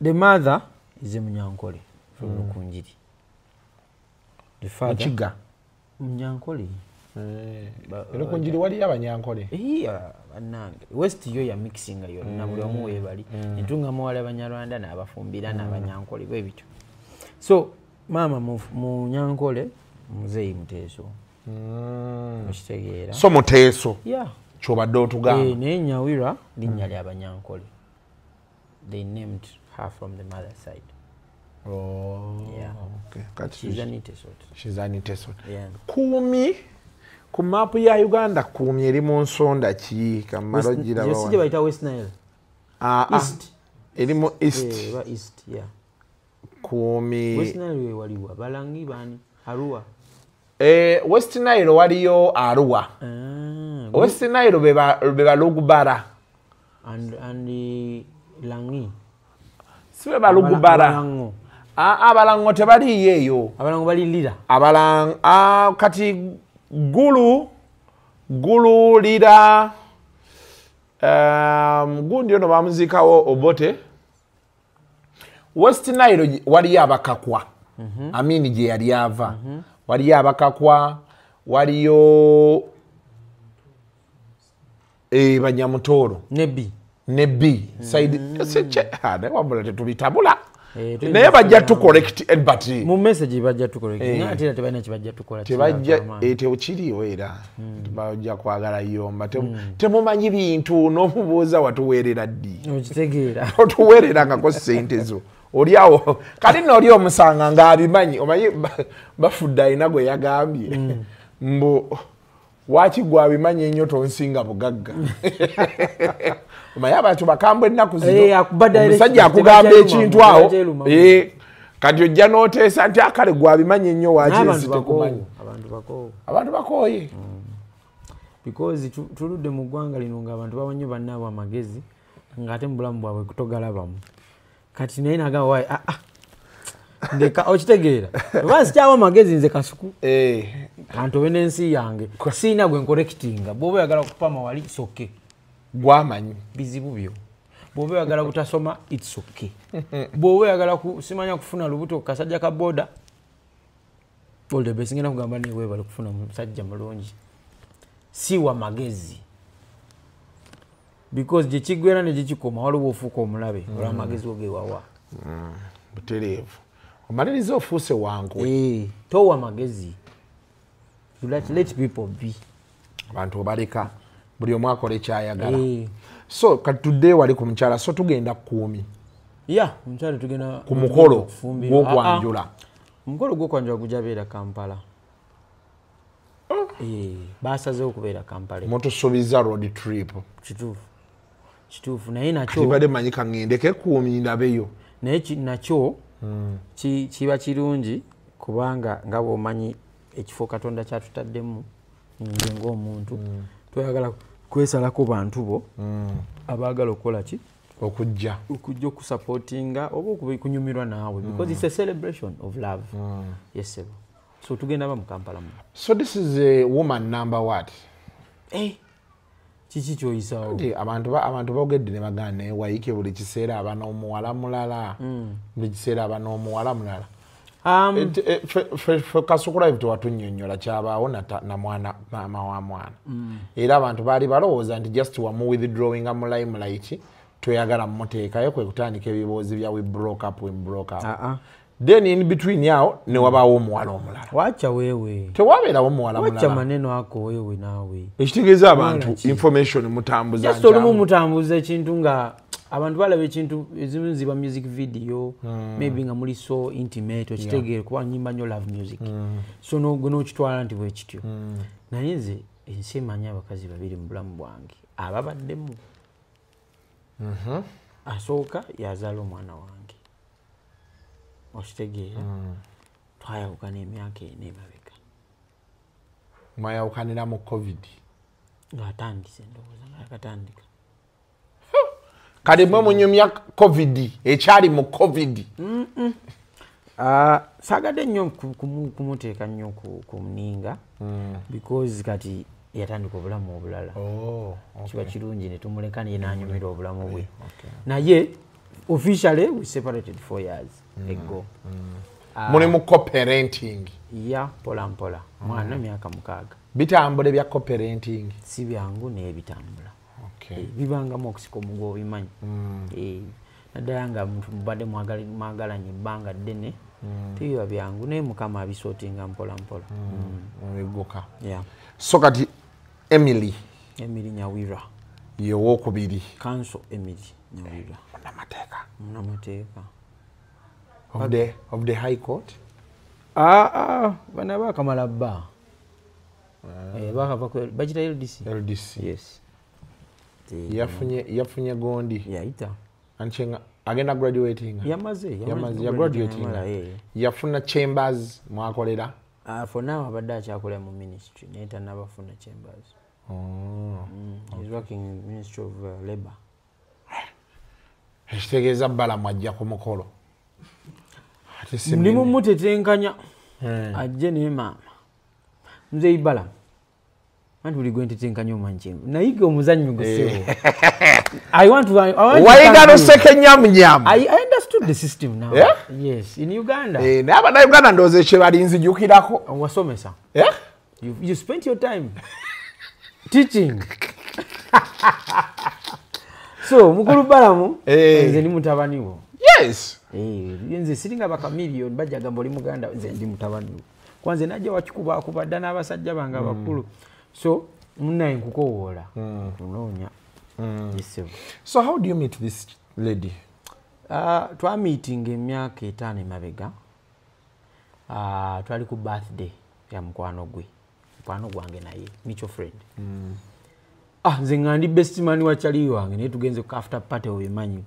Speaker 12: The mother is a Munyankole from Rukungiri. The father
Speaker 2: Mukiga.
Speaker 12: Munyankole.
Speaker 2: Rukungiri waliyo Abanyankole.
Speaker 12: Iya bannange. West yo ya mixinga yonna buli omu weebali. Entungamu wali Abanyarwanda n'abafumbira n'Abanyankole bwe bityo. So mama Munyankole, muzeeyi Muteeso. Okitegeera.
Speaker 2: So Muteeso.
Speaker 12: Yeah.
Speaker 2: Ky'obadde otugamba.
Speaker 12: Naye Nyawira linnya lya Banyankole. They named her from the mother side.
Speaker 2: Oh.
Speaker 12: Yeah.
Speaker 2: Okay.
Speaker 12: She's an Itesot.
Speaker 2: She's an Itesot.
Speaker 12: Yeah.
Speaker 2: Kumi ku maapu ya Uganda Kumi eri mu nsonda ki kamalo giraba.
Speaker 12: Yo si bayita West Nile. East.
Speaker 2: Eri mu East.
Speaker 12: East, yeah.
Speaker 2: Kumi.
Speaker 12: West Nile we waliwa Balangi bani Arua.
Speaker 2: West Nile waliyo Arua. West Nile beba Lugubara.
Speaker 12: And Langi.
Speaker 2: Si beba Lugubara. Abalango tebaliyo eyo.
Speaker 12: Abalango bali Lira.
Speaker 2: Abalango kati Gulu Lira. Gundi ono bamuzikawo Obote. West Nile waliyo Abakakwa. Amini gye yali ava. Waliyo Abakakwa, waliyo Banyamutoro. Nebi. Side wabula tetubitabula. Naye bajja tu correct but
Speaker 12: mu message bajja tu correct. Naye ate tebalina kye bajja tukola.
Speaker 2: Tebajja tekiriiwo era. Bajja kwagala yomba. Temumanyi bintu n'omubuuza watuweerera ddi.
Speaker 12: Okitegeera.
Speaker 2: Otuweererangako ssente zo. Oli awo kati nno oli omusanga ng'abimanyi omanyi bafudde alina gwe yagambye mbu waaki gwe abimanyi ennyo tonsinga bugagga. Omanyi abantu bakambwe ennaku zino omusajja akugamba ekintu awo kati ojja n'oteesa nti akale gwe abimanyi ennyo waaki ensi tekumanyi. Abantu bakooye.
Speaker 12: Because tuludde mu ggwanga lino ng'abantu bawa nnyo bannaabwe amagezi ng'ate mu bulamu bwabwe togalabamu. Kati naye nagamba wayi ndeka okitegeera oba sikyawa amagezi nze Kasuku kantobe n'ensi yange siina gwe nkorekitinga. Bw'oba oyagala kupama wali it's okay,
Speaker 2: gwamanyi
Speaker 12: bizibu byo. Bw'oba oyagala butasoma it's okay. Bw'oba oyagala simanya kufuna lubuto kasajja ka boda all the best. Ngenda kugamba naye weebale kufuna musajja mulungi, si wa magezi. Because gye kiggwera ne gye kikoma, waliwo ofuuka omulabe olw'amagezi go gewawa.
Speaker 2: Butereevu, omaliriza ofuuse wankwe.
Speaker 12: Eh, towa magezi. You let people be.
Speaker 2: Abantu obaleka buli omu akola ekyayagala.
Speaker 12: Eh.
Speaker 2: So kati tudde wali ku mukyala, so tugenda kukuumi.
Speaker 12: Ya, omukyala tugenda
Speaker 2: ku mukolo
Speaker 12: okufumbirwa.
Speaker 2: Gw'okwanjula.
Speaker 12: Ah, ah. Omukolo gw'okwanjula gujja beera Kampala. Eh, basazeewo okubeera Kampala.
Speaker 2: Mutusuubiza road trip.
Speaker 12: Kituufu, kituufu, naye nakyo
Speaker 2: Kibadde manyi kaŋŋendeko ekuumi ndabeyo.
Speaker 12: Naye nakyo kiba kirungi kubanga nga bw'omanyi ekifo Katonda kyatutaddemu, nze ng'omuntu tweyagala kwesalako bantu bo abaagala okukola ki?
Speaker 2: Okujja.
Speaker 12: Okujja okusupportinga oba okunyumirwa naawe, because it's a celebration of love. Yes sir. So tugenda ba mu Kampala mu.
Speaker 2: So this is a woman number what?
Speaker 12: Eh, kiki kyoyisaawo?
Speaker 2: Nti abantu boogedde ne bagamba, naye Ykee buli kiseera aba n'omuwala mulala, buli kiseera aba n'omuwala mulala. Eh, ffe Kasuku Live tewatunnyonnyola kyabaawo na mwana, maama wa mwana. Era abantu baali balowooza nti just wamu withdrawinga mu limelight, toyagala mumuteekayo, kwe kutandika ebiboozi bya we broke up, we broke up.
Speaker 12: Ah, ah.
Speaker 2: Then in between awo ne wabaawo omuwala omulala.
Speaker 12: Wacha wewe.
Speaker 2: Tewabeerawo muwala
Speaker 12: Wacha
Speaker 2: mulala.
Speaker 12: maneno ako wewe naawe.
Speaker 2: Ekitegeeza abantu
Speaker 12: Wala ki?
Speaker 2: information mutambuza
Speaker 12: Just olumu
Speaker 2: nkyamu.
Speaker 12: mutambuza ekintu nga abantu balaba ekintu, ezimu ziba music video, maybe nga muli so intimate, okitegeere, kuba nyimba nnyo love music. So gwe n'okitwala nti bwe kityo. Naye nze ensi emanyi abakazi babiri mu bulamu bwange ababaddemu. Asooka yazaala omwana wange, okitegeera? Twayawukana emyaka 4 emabega.
Speaker 2: Mwayawukanira mu COVID?
Speaker 12: Ng'atandise, ndowooza nga yakatandika.
Speaker 2: Kale mwe munyumya COVID, ekyali mu COVID.
Speaker 12: Ah, saagadde nnyo kumuteeka nnyo ku nninga because kati yatandika obulamu obulala.
Speaker 2: Oh, okay.
Speaker 12: Kiba kirungi ne tumuleka naye n'anyumirwa obulamu bwe. Naye officially we separated 4 years ago. Ah,
Speaker 2: Muli mu co-parenting?
Speaker 12: Ya, mpola mpola. Mwana myaka 6.
Speaker 2: Bitambula ebya co-parenting?
Speaker 12: Si byangu naye bitambula.
Speaker 2: Okay.
Speaker 12: Eh, bibangamu okusika omuguwa, obimanyi. Eh, naddala nga muntu mubadde mwagalanye ebbanga ddene, tebiba byangu, naye Mukama abisortinga mpola mpola.
Speaker 2: Ebigguka.
Speaker 12: Yeah.
Speaker 2: So kati Emily.
Speaker 12: Emily Nyawira.
Speaker 2: Yewokubiri.
Speaker 12: Counsel Emily Nyawira.
Speaker 2: Munamateeka.
Speaker 12: Munamateeka.
Speaker 2: Of the high court.
Speaker 12: Ah, ah, bana bakamala bba. Eh, bakava ku bagita LDC.
Speaker 2: LDC.
Speaker 12: Yes.
Speaker 2: Yafunye gondi.
Speaker 12: Yayita.
Speaker 2: Anchenga agenda graduating.
Speaker 12: Yamaze.
Speaker 2: Yamaze, ya graduating.
Speaker 12: Yamala, eh.
Speaker 2: Yafuna chambers mwakolera?
Speaker 12: Ah, for now abadde akyakolera mu ministry naye tannabafuna chambers.
Speaker 2: Oh.
Speaker 12: He's working in Ministry of Labor.
Speaker 2: Ekitegeeza Balamu ajja ku mukolo. Ate si
Speaker 12: Ndi
Speaker 2: mimi.
Speaker 12: mumutetenkanya ajje ne maama. Muzeeyi Balamu. Anti buli gwe ntetenkanya omanyi kyenvu. Nayiga omuzannyo gwe ssebo. I want to
Speaker 2: Wayiga
Speaker 12: thank you.
Speaker 2: luseke nyamunyamu.
Speaker 12: I understood the system now.
Speaker 2: Yeah?
Speaker 12: Yes, in Uganda.
Speaker 2: Eh, naye Abannayuganda ndowooza ekyo balinzijukirako.
Speaker 12: Wasomesa.
Speaker 2: Eh?
Speaker 12: You spent your time teaching. So, mukulu Balamu,
Speaker 2: Eh.
Speaker 12: nze ndi mutabani wo.
Speaker 2: Yes.
Speaker 12: Eh, nze siringa bakamiliyoni bajja gamba oli muganda, nze ndi mutabani wo. Kwanze najja wakikubakuba dda n'abasajja bange abakulu. So, munnaye nkukowoola. Kunoonya. Yes, sir.
Speaker 2: So how do you meet this lady?
Speaker 12: Twamiitinga emyaka 5 emabega. Twali ku birthday ya mukwano gwe, mukwano gwange naye mutual friend. Ah, nze nga ndi best man wa kyali wange, naye tugenze ku after party, obimanyi.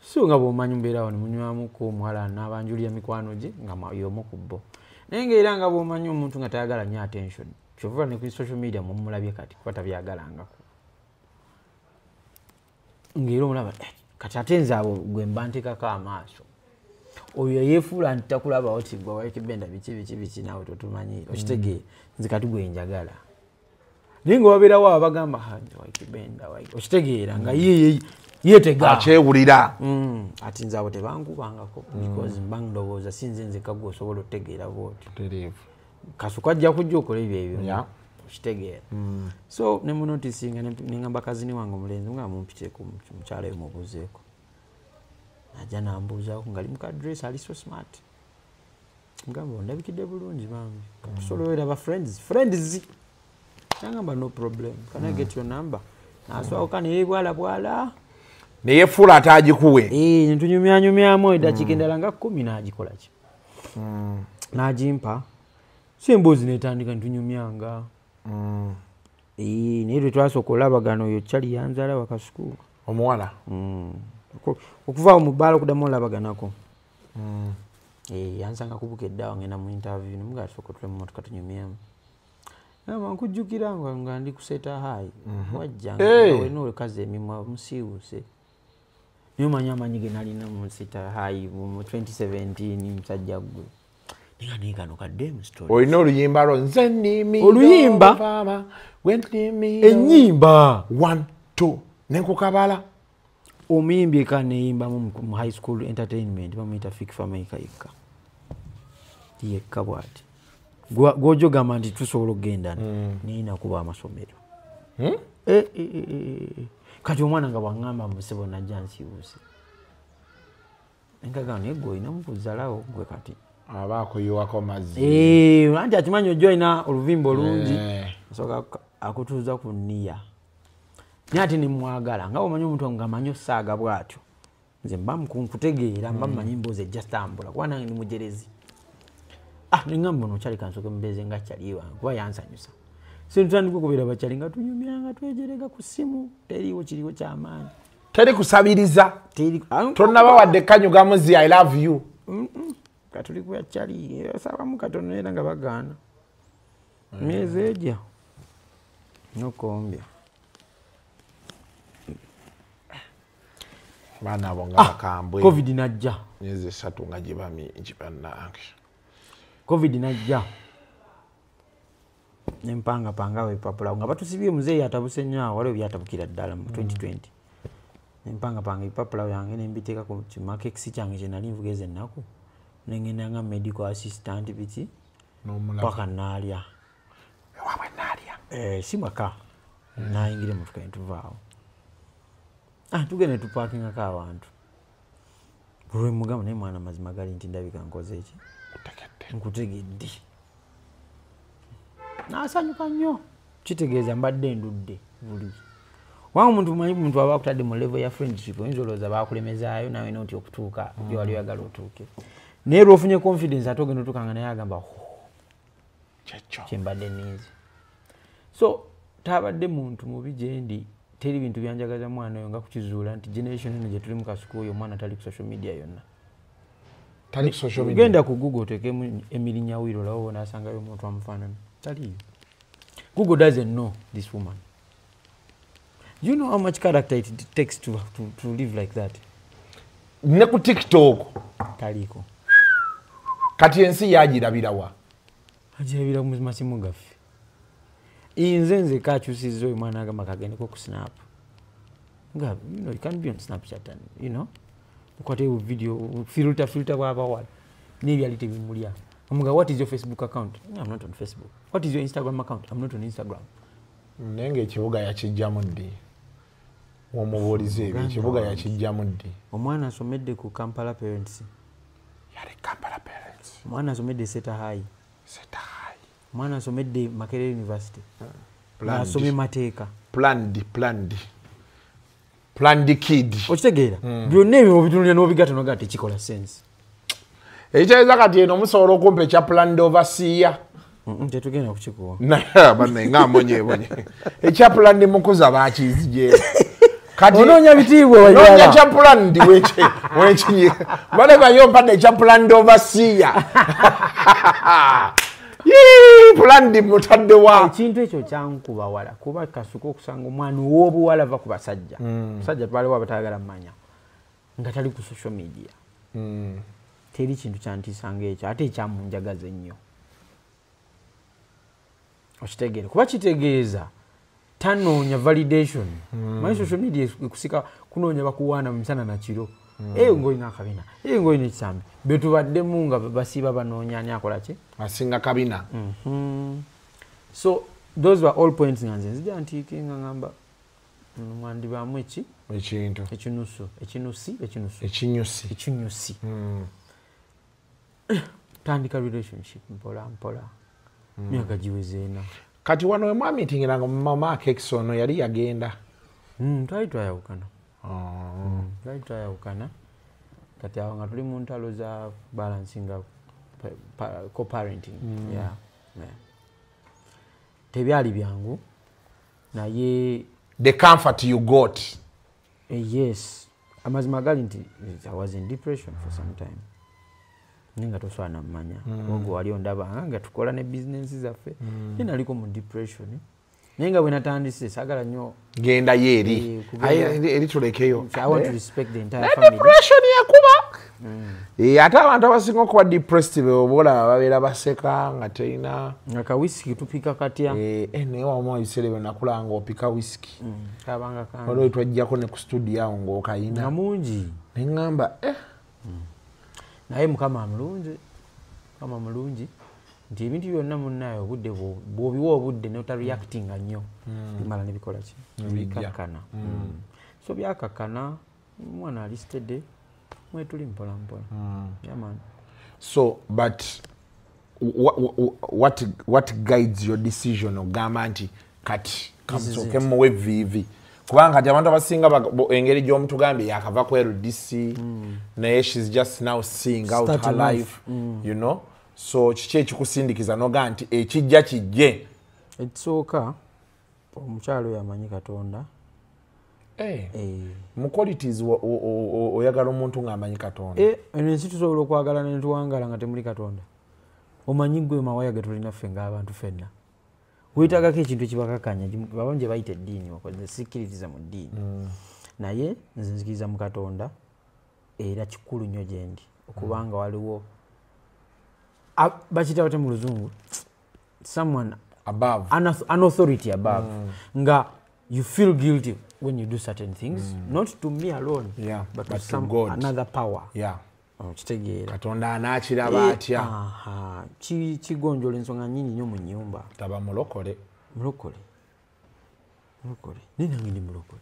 Speaker 12: So nga bw'omanyi mbeerawo ne munywamuko, omuwala n'abanjulira mikwano gye nga y'omu ku bo, naye ngaera nga bw'omanyi omuntu nga tayagala nnyo attention, kyova ne ku social media mumulabye kati kuba tabyagalangako, ng'era omulaba, eh, kati ate nze abo gwe mba nteekako amaaso, oyo yeefuula nti takulabawo, ti gwe Ykee Benda biki biki biki, naawe totumanyi, okitegeera? Nze kati gwe njagala, naye nga wabeerawo abagamba, "Ha, nze Ykee Benda, Ykee," okitegeera, nga ye yeetega.
Speaker 2: Akyewulira.
Speaker 12: Ati nze abo tebankubangako because mba ndowooza si nze nzekka gwe osobola otutegeera bwotyo.
Speaker 2: Tereevu.
Speaker 12: Kasuku ajja kujja okola ebyo ebimu. Okitegeera. So ne munotisinga ne ngamba kazini wange omulenzi nga mumpiteeko mukyala oyo mubuuzeeko. Najja nambuuzaako nga ali mu ka dress ali so smart. Ngamba ondabikidde bulungi bambi. Katusobola ba friends. Nangamba no problem. Can I get your number? Nasooka ne bwala bwala.
Speaker 2: Neyefuula ate agikuwe.
Speaker 12: Ntunyumyanyumyamu eddakiika endala nga 10 n'agikola ki. N'agimpa. So emboozi n'etandika ntunyumyanga. Naye lwe twasooka olabagana oyo Charlie yanzaala Wakasuku.
Speaker 2: Omuwala?
Speaker 12: Okuva awo mu bbaala okuddamu olabaganako. Yansanga kubukedde awo ngenda mu interview nemugamba tusooke otule mu mmotoka tunyumyemu. Nagamba nkujjukira nga ndi ku Seta High. Wajja nga olina olukazi emimwa musiiwuuse. Naye omanyi amaanyi ge nalina mu Seta High mu 2017 musajja ggwe. Naye naye kano kaddemu story.
Speaker 2: Olina oluyimba lwo nze nnimi.
Speaker 12: Oluyimba? Ennyimba.
Speaker 2: 1 2 nenkukabala.
Speaker 12: Omuyimbi eka neyimbamu mu high school entertainment bamuyita Fik Fameica yekka. Yekka bw'ati. Gw'ojogamba nti tusobola okugendana naye nakuba amasomero. Kati omwana nga bw'aŋŋamba musebo najja nsiiwuuse. Nkagamba naye ggwe olina mukuzalawo ggwe kati.
Speaker 2: Aba akuyiwako mazzi.
Speaker 12: Anti akimanyi ojja olina oluvimba olungi. Asooka akutuuza ku nniya. Naye ate ne mwagala nga omanyi omuntu ng'amanyi osaaga bw'atyo. Nze mba nkutegeera mba mmanyi emboozi ejja tambula kuba nange ndi mujerezi. Ne ŋŋamba ono Charlie kansooke mubeeze nga Charlie wange kuba yansanyusa. So ntutandika okubeera bakyali nga tunyumyanga twejerega ku ssimu teriiwo kiriwo kyamaanyi.
Speaker 2: Teri kusabiriza. Tonnaba wadde kanyugamu zi I love you.
Speaker 12: Katuli ku ya Charlie sabamu katono era nga bagaana. Myezi ejja n'okombya.
Speaker 2: Baana abo nga bakambwe.
Speaker 12: Covid najja.
Speaker 2: Myezi 3 nga giba mingi bannange.
Speaker 12: Covid najja. Nempanga panga ebipapula nga batusibye muzeeyi atabuse nnyo awo waliwo byatabukira ddala mu 2020. Nempanga panga ebipapula byange ne mbiteeka ku kimakekisi kyange kye nali nvuga ezo ennaku. Ne ngenda nga medical assistant biki paka naalya.
Speaker 2: Ewaabwe naalya?
Speaker 12: Si maka. Nayingira emmotoka ne tuvaawo. Tugenda ne tupaakingako abantu. Lwe mugamba naye mwana mazima gali nti ndabika nkoze eki? Nkutegedde. Nasanyuka nnyo. Kitegeeza mbadde ndudde buli. Wanga omuntu manyi omuntu aba akutadde mu level ya friendship oyinza olowooza baakulemezaayo naawe noti okutuuka gyewali oyagala otuuke. Naye lw'ofunye confidence ate ogenda otuuka nga naye agamba
Speaker 2: kyekyo
Speaker 12: kye mbadde nninze. So taabadde muntu mubi gye ndi teri bintu byanjagaza mwana oyo nga kukizuula nti generation eno gye tuli mu Kasuku oyo omwana tali ku social media yonna.
Speaker 2: Tali ku social media.
Speaker 12: Genda ku Google oteekemu Emily Nyawiro olabe onaasangayo omuntu amufaanana. Taliiyo. Google doesn't know this woman. Do you know how much character it takes to live like that?
Speaker 2: Ne ku TikTok.
Speaker 12: Taliiko.
Speaker 2: Kati ensi yagirabira wa?
Speaker 12: Agirabira mu masimu gaffe. Nze nze kakyusizza oyo mwana agamba kagendeko ku Snap. Nga, you know, you can't be on Snapchat and, you know, okwate video, filter bw'abawala. N'ebyali tebimulya. Omuga, what is your Facebook account? I'm not on Facebook. What is your Instagram account? I'm not on Instagram.
Speaker 2: Naye ng'ekibuga yakijjamu ddi? Omubuulize ebyo, ekibuga yakijjamu ddi?
Speaker 12: Omwana asomedde ku Kampala Parents.
Speaker 2: Yali Kampala Parents.
Speaker 12: Omwana asomedde Seta High.
Speaker 2: Seta High.
Speaker 12: Omwana asomedde Makerere University. Asomye mateeka.
Speaker 2: Planned kid.
Speaker 12: Okitegeera? Byonna ebyo obitunulira n'obigatta n'ogatta tekikola sense.
Speaker 2: Ekitegeeza kati eno musobola okumpa ekya planned overseer.
Speaker 12: Tetugenda kukikuwa.
Speaker 2: Naye banne nga mbonyeebonye. Ekya planned mukuza baakizigyeyo. Kati
Speaker 12: onoonya bitiibwa wajala.
Speaker 2: Noonya kya planned wekinyi. Bale bayo mpadde ekya planned overseer. Yee, planned mutadde wa.
Speaker 12: Ekintu ekyo kyankuba wala kuba Kasuku okusanga omwana ow'obuwala ava ku basajja. Musajja twaliwo abatayagala mmanya nga tali ku social media. Teri kintu kyantiisanga ekyo ate ekyamunjagaza ennyo. Okitegeera kuba kitegeeza tanoonya validation. Manyi social media ekusika kunoonya bakuwaana misana na kiro. Eyo ng'olina akabina, eyo ng'olina ekisambi. Be tubaddemu nga basiiba banoonya ani akola ki?
Speaker 2: Asinga kabina.
Speaker 12: So Those were all points nga nze nzija ntiikinga ngamba mwandibaamu eki
Speaker 2: ekintu
Speaker 12: ekinusu ekinusi ekinusu
Speaker 2: ekinyusi
Speaker 12: ekinyusi. Tandika relationship mpola mpola. Myaka giweze ena.
Speaker 2: Kati wano we mwamitingiranga mama Keks ono yali yagenda.
Speaker 12: Twali twayawukana. Twali twayawukana. Kati awo nga tuli mu ntalo za balancing co-parenting. Yeah. Tebyali byangu. Naye
Speaker 2: the comfort you got.
Speaker 12: Yes. Amazima gali nti I was in depression for some time. Ninga tosobola mmanya. Ogwo wali ondaba nga tukola ne business zaffe. Naliko mu depression. Naye nga bwe natandise saagala nnyo
Speaker 2: genda ye eri. Eri tulekeyo.
Speaker 12: I want to respect the entire family.
Speaker 2: Depression yakuba. Ate abantu abasinga okuba depressed be obola babeera baseka nga terina.
Speaker 12: Nga ka whisky tupika katya.
Speaker 2: Naye wamu ebiseera ebyo nakula nga opika whisky.
Speaker 12: Kabanga kange.
Speaker 2: Waliwo twajjako ne ku studio awo ng'okayina.
Speaker 12: Nga mungi.
Speaker 2: Ne ŋŋamba
Speaker 12: Naye Mukama mulungi. Mukama mulungi. Nti ebintu byonna munnaye obudde bw'obiwa obudde n'otareactinga nnyo. Bimala ne bikola ki? Bikakkana. So byakakkana, omwana ali steady, mwetuli mpola mpola. Yeah, man.
Speaker 2: So, but what guides your decision ogamba nti kati kamusooke muwe vivi? Kubanga kati abantu abasinga engeri gy'omutugambye yakava ku LDC, naye she's just now seeing out her life, you know? So kiki ekikusindikiza n'ogaa nti ekijja kijje?
Speaker 12: Ekisooka omukyalo oyo amanyi Katonda.
Speaker 2: Mu qualities oyagala omuntu ng'amanyi Katonda.
Speaker 12: Eno ensi tusobola okwagala ne tuwangala nga temuli Katonda. Omanyi ggwe mawaya ge tulina ffe ng'abantu ffenna. Weetaagako ekintu ekibakakanya, abamu gye bayita eddiini, nze sikkiririza mu ddiini. Naye nze nzikiriza mu Katonda era kikulu nnyo gye ndi okubanga waliwo bakiyita batya mu Luzungu, someone
Speaker 2: above,
Speaker 12: an authority above, nga you feel guilty when you do certain things, not to me alone, but to some
Speaker 2: God.
Speaker 12: Another power. Kitegeera.
Speaker 2: Katonda anaakiraba atya?
Speaker 12: Kigonjoola ensonga nnyingi nnyo mu nnyumba.
Speaker 2: Taba mulokole.
Speaker 12: Mulokole. Mulokole. Naye nange ndi mulokole.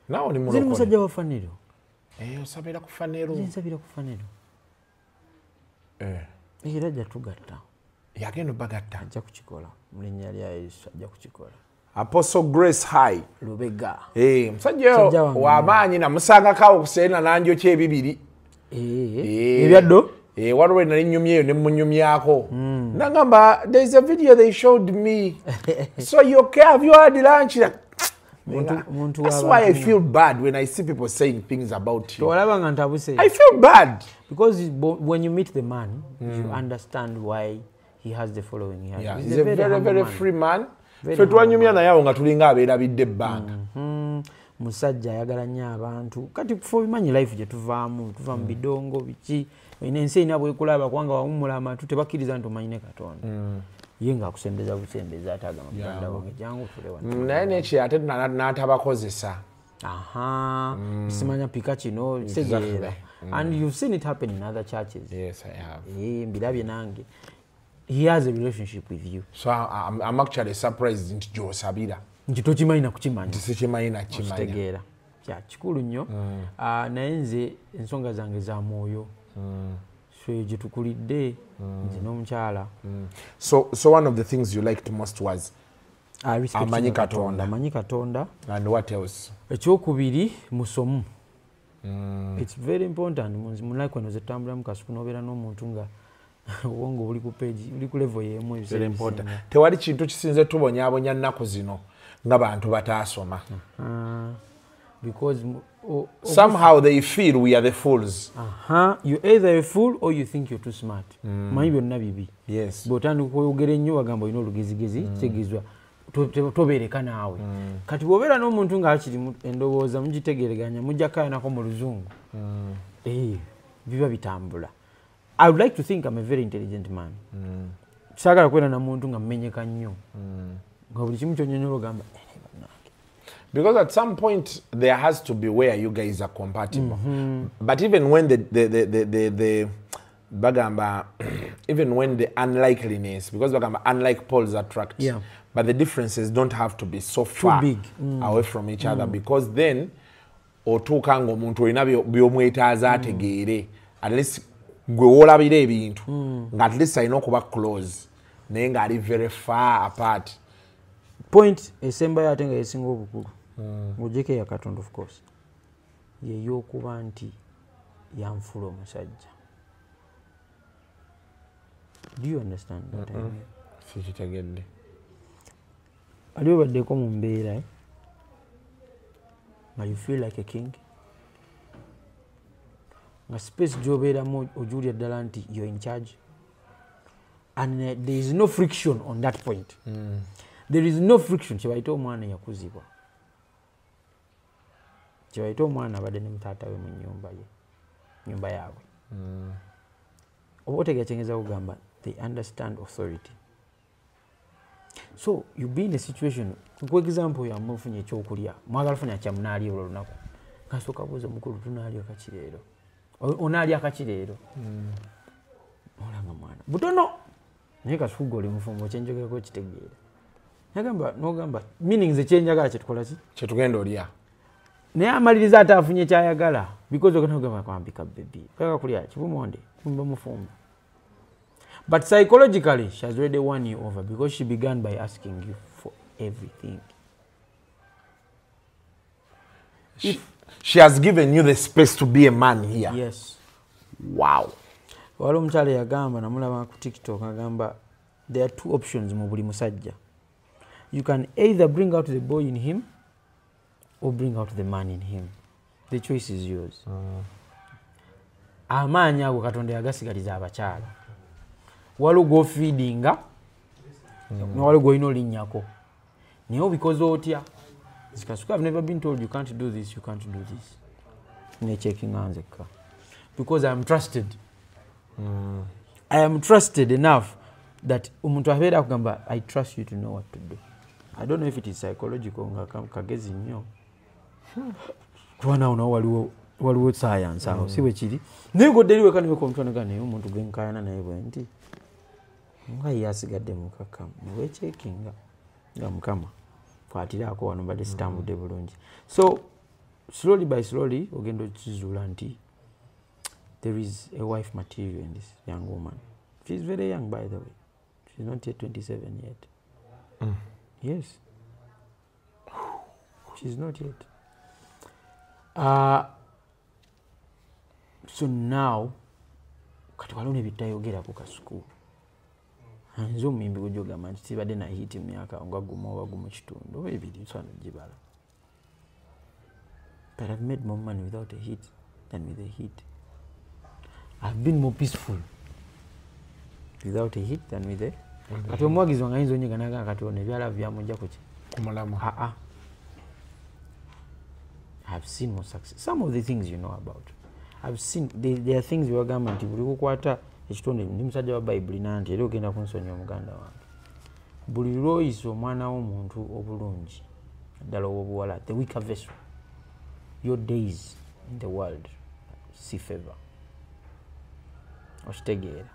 Speaker 2: Naawe oli
Speaker 12: Nze ndi
Speaker 2: mulokole.
Speaker 12: musajja wa Fanero.
Speaker 2: Osabira ku Fanero.
Speaker 12: Nze nsabira ku Fanero. Era ajja tugatta.
Speaker 2: Yagenda obagatta.
Speaker 12: Ajja kukikola. Mu linnya lya Yesu ajja kukikola.
Speaker 2: Apostle Grace High.
Speaker 12: Lubega.
Speaker 2: Musajja w'amaanyi namusangako awo ku Serena n'anjokya ebibiri.
Speaker 12: Ebyaddo?
Speaker 2: Waliwo nali nnyumyeyo ne mmunyumyako. Nagamba there is a video they showed me. So you okay, have you had lunch? That's why I feel bad when I see people saying things about you. I feel bad.
Speaker 12: Because when you meet the man, you understand why he has the following he has.
Speaker 2: Yeah, he's a very, very free man. Ffe twanyumya naye awo nga tulinga abeerabidde ebbanga.
Speaker 12: Musajja ayagala nnyo abantu. Kati kufa obimanyi life gye tuvaamu, tuva mu bidongo biki. Eno ensi erina bwekulaba kubanga wawummula amatu tebakkiriza nti omanyi ne Katonda. Ye ng'akusembeza busembeza ate agamba muganda wange jangu otule wano.
Speaker 2: Naye neki ate n'atabakozesa.
Speaker 12: Simanya pika kino kitegeera. And you've seen it happen in other churches.
Speaker 2: Yes, I have.
Speaker 12: Mbirabye nange. He has a relationship with you.
Speaker 2: So I'm actually surprised nti gy'osabira.
Speaker 12: Nti tokimanyi na kukimanya.
Speaker 2: Nti sikimanyi na kukimanya.
Speaker 12: Okitegeera. Kya kikulu nnyo. Naye nze ensonga zange za mwoyo. So gye tukulidde nze n'omukyala.
Speaker 2: So one of the things you liked most was amanyi Katonda.
Speaker 12: Amanyi Katonda.
Speaker 2: And what else?
Speaker 12: Ekyokubiri musomu. It's very important. Mu life eno ze tutambulamu Kasuku n'obeera n'omuntu nga obwongo buli ku page, buli ku level y'emu
Speaker 2: Very important. Tewali kintu kisinze tubonyaabonya nnaku zino nga bantu bataasoma.
Speaker 12: Because
Speaker 2: somehow they feel we are the fools.
Speaker 12: You're either a fool or you think you're too smart. Manyi byonna bibi.
Speaker 2: Yes.
Speaker 12: Bw'otandika okwogera ennyo bagamba olina olugezigezi, kitegeezwa tobeereka naawe. Kati bw'obeera n'omuntu ng'akiri endowooza mugitegeeraganya mujja kaayanako mu Luzungu. Biba bitambula. I would like to think I'm a very intelligent man. Saagala kubeera na muntu nga mmenyeka nnyo. Nga buli kimu ky'onnyonnyola ogamba
Speaker 2: Because at some point there has to be where you guys are compatible. But even when the bagamba, even when the unlikeliness, because bagamba unlike poles attract.
Speaker 12: Yeah.
Speaker 2: But the differences don't have to be so far
Speaker 12: big.
Speaker 2: Away from each other, because then otuuka ng'omuntu olina by'omwetaaza ategeere, at least gwe woolabira ebintu nga at least alina okuba close, naye ng'ali very far apart.
Speaker 12: Point esembayo ate nga yesinga obukulu, ng'ogyeko eya Katonda of course, yey'okuba nti yanfula omusajja. Do you understand what I mean?
Speaker 2: Sikitegedde.
Speaker 12: Ali obaddeko mu mbeera, eh? Nga you feel like a king, nga space gy'obeeramu ojuulira ddala nti you're in charge, and there is no friction on that point. There is no friction. Kyebayita omwana yakuzibwa, kyebayita omwana abadde ne mutaata we mu nnyumba ye, nyumba yaabwe. Oba otegeera kyengeza kugamba, they understand authority. So you be in a situation, ku example yammwe, ofunye ekyokulya, mwagala funa kyamunaalya olwo olunaku, kasooka buuza omukulu, tunaalya kaki leero? Onaalya kaki leero? Olanga mwana butono, naye Kasuku oli mufumbo, kyenjogerako kitegeera. Nagamba nogamba meaning nze kyenjagala kyetukola ki
Speaker 2: kyetugenda olya,
Speaker 12: naye amaliriza ate afunye kyayagala, because ogenda kugamba kwambika baby kaka kulya kibumonde kumba mufumbo. But psychologically she has already won you over, because she began by asking you for everything.
Speaker 2: She has given you the space to be a man here.
Speaker 12: Yes.
Speaker 2: Wow.
Speaker 12: Waliwo omukyala yagamba, namulaba ku TikTok, agamba there are two options mu buli musajja. You can either bring out the boy in him or bring out the man in him. The choice is yours. Amaanyi ago Katonda yagasigaliza abakyala. Waliwo gw'ofeedinga, waliwo gw'olina olinnyako, naye obikoze otya? Kasuku, I've never been told you can't do this, you can't do this. Necheckinga nzekka, because I'm trusted. I am trusted enough that omuntu abeera akugamba, I trust you to know what to do. I don't know if it is psychological, nga kagezi nnyo, kuba naawo nawo waliwo science awo, si bwe kiri? Naye godde eri weka niweka omutwe naga, naye omuntu gwe nkaayana naye bwe nti nga ye asigadde mukakkamu, neweechekinga nga Mukama kwatiraako wano mbadde sitambudde bulungi. So slowly by slowly ogenda okizuula nti there is a wife material in this young woman. She's very young, by the way. She's not yet 27 yet. Yes, she's not yet. So now kati waliwo nebitayogerako Kasuku. Nze omuyimbi gw'ogamba nti sibadde na hit mu myaka nga gumu oba gumu kitundu oba ebiri, nsobola nogibala, but I've made more money without a hit than with a hit. I've been more peaceful without a hit than with a. Kati omuwagizi wange ayinza onyiga nagamba kati ono ebyala byamujja kuki
Speaker 2: kumulamwa.
Speaker 12: Aa, I've seen more success. Some of the things you know about, I've seen there are things byebagamba nti buli kukwata ekitonde, ndi musajja wa Bayibuli nanti era ogenda kunsonyiwa muganda wange, buli lwoyisa omwana w'omuntu obulungi, ddala ow'obuwala, the weaker vessel, your days in the world see favor. Okitegeera?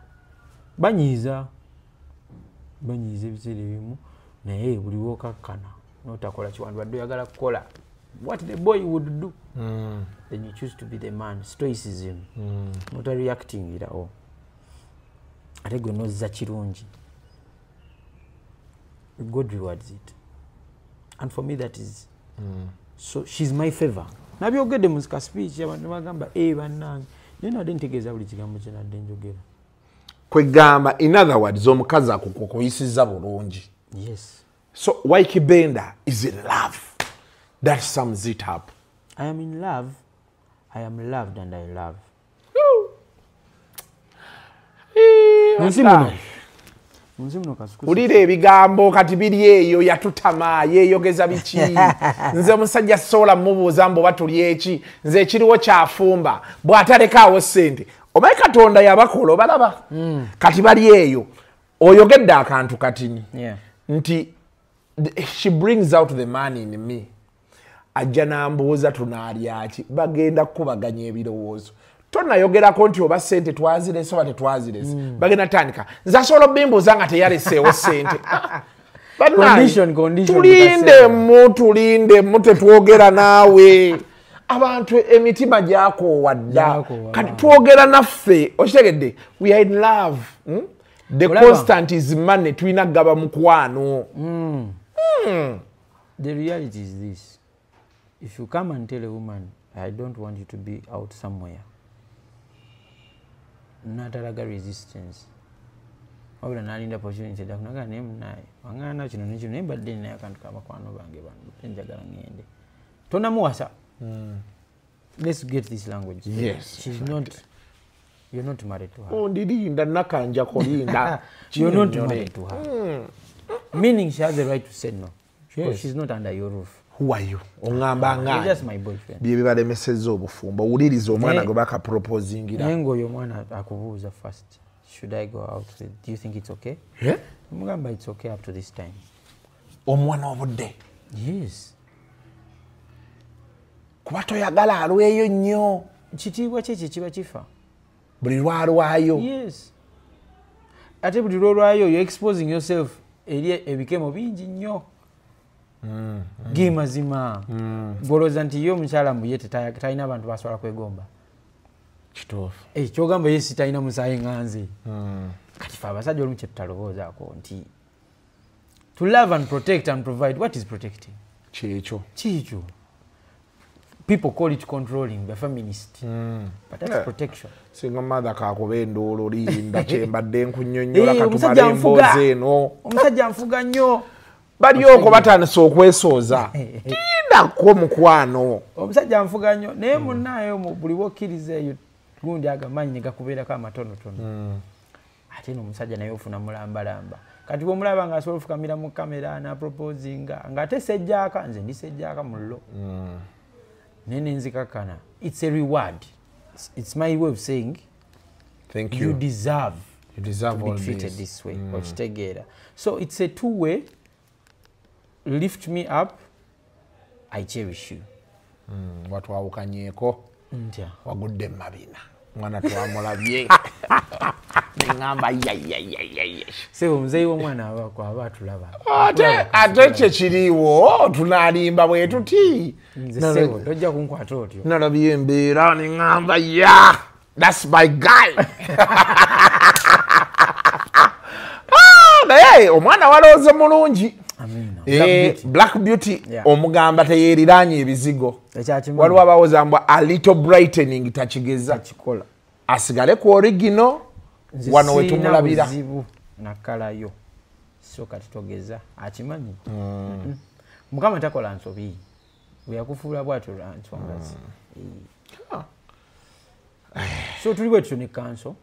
Speaker 12: Banyiiza ebiseera ebimu, naye buli lwokakkana n'otakola kiwandibadde oyagala kukola, what the boy would do, then you choose to be the man. Stoicism, not reacting irawo, ate gwe nozza kirungi, God rewards it. And for me that is so she's my favor. Nabyogedde mu ka speech, abantu bagamba, eh, bannange, naye nadde ntegeeza buli kigambo kye nadde njogera.
Speaker 2: Kwegamba, in other words, omukazi akukuyisizza bulungi.
Speaker 12: Yes.
Speaker 2: So Ykee Benda is in love. That sums it up.
Speaker 12: I am in love, I am loved and I love. Munsi muno, munsi muno Kasuku,
Speaker 2: Wulira ebigambo kati biri eyo, yatutama yeeyogeza biki. Nze omusajja sobola mubuuza mbu oba tuli eki, nze ekiriwo kyafumba bw'atalekaawo ssente. Omanyi Katonda yabakola obalaba kati bali eyo. Oyogedde akantu katini nti she brings out the man in me. Ajja n'ambuuza tunaalyaki, bagenda kukubaganya ebirowoozo. Tonayogerako nti oba ssente twazirese oba tetwazirese, bagenda tandika, nze asobola obimbuuza nga teyaleseewo ssente.
Speaker 12: Condition.
Speaker 2: Tulindemu tetwogera naawe. Abantu emitima gyakoowa dda. Kati twogera naffe. Okitegedde, we are in love. The constant is money. Tulina gaba mukwano.
Speaker 12: The reality is this. If you come and tell a woman, I don't want you to be out somewhere, natalaga resistance. Wabula nalinda opportunity ndakunaga naye munaye. Wangana kino n'ekino naye mbadde ninayo akantu k'abakwano bange bano. Njagala ngende. Tonamuwasa. Let's get this language.
Speaker 2: Yes.
Speaker 12: She's not, you're not married to her.
Speaker 2: Oh, ndirinda nakanja kolinda.
Speaker 12: You're not married to her. Meaning she has the right to say no. Yes. She's not under your roof.
Speaker 2: Who are you? Ongamba nga.
Speaker 12: You're just my boyfriend.
Speaker 2: Bye bibalemesezza obufumbo. Wuliriza omwana gwe bakaproposingira.
Speaker 12: Naye ng'oyo omwana akubuuza first. Should I go out? Do you think it's okay?
Speaker 2: Yeah.
Speaker 12: Mugamba it's okay up to this time.
Speaker 2: Omwana obudde.
Speaker 12: Yes.
Speaker 2: Kuba toyagala alweyo nnyo.
Speaker 12: Kitiibwa kye kiba kifa.
Speaker 2: Buli lwalwayo.
Speaker 12: Yes. Ate buli lwolwayo you're exposing yourself eri ebikemo bingi nnyo. Ge mazima. Golooza nti ye omukyala mbu ye talina abantu basobola kwegomba.
Speaker 2: Kituufu.
Speaker 12: Kyogamba ye si talina musaayi nga nze. Kati ffe abasajja olumu kye tutalowoozaako nti to love and protect and provide, what is protecting?
Speaker 2: Kyekyo.
Speaker 12: Kyekyo. People call it controlling, the feminist. But that's protection.
Speaker 2: Singa mother kakuba enduulu linda kyembadde nkunnyonnyola katumale emboozi eno.
Speaker 12: Omusajja nfuga nnyo.
Speaker 2: Bali okwo batandise okwesooza. Tindako mukwano.
Speaker 12: Omusajja nfuga nnyo naye munnaayo buli w'okkiriza eyo gundi agamanyi ne gakubeerako amatonotono. Ate n'omusajja naye ofuna mulambalamba. Kati bw'omulaba ng'asobola ofukamira mu kamera n'aproposinga ng'ate sejjaaka, nze ndi sejjaaka mullo. Nene nzikakana. It's a reward. It's my way of saying
Speaker 2: thank you.
Speaker 12: You deserve to be treated this way. Okitegeera. So it's a two-way. Lift me up, I cherish you.
Speaker 2: Watwawukanyeeko. Ntya. Wagudde mabina. Mwana twamulabye. Nengamba ya.
Speaker 12: Sebo muzeeyi w'omwana aba atulaba.
Speaker 2: Ate kye kiriwo tunalimba bwe tuti.
Speaker 12: Nze sebo tojja kunkwata otyo.
Speaker 2: Nalabye embeera nengamba ya. That's my guy. Naye omwana walowooza mulungi. Black Beauty omugamba teyeeriranye ebizigo. Waliwo abawoza mbu a little brightening takigeza. Asigale ku original wano we tumulabira.
Speaker 12: Nakalayo. So kati togeza akimanyi. Mukama takola nsobi. Bwe yakufuula bw'atyo lwa nsonga ze. So tuli bwe tutyo ne kanso.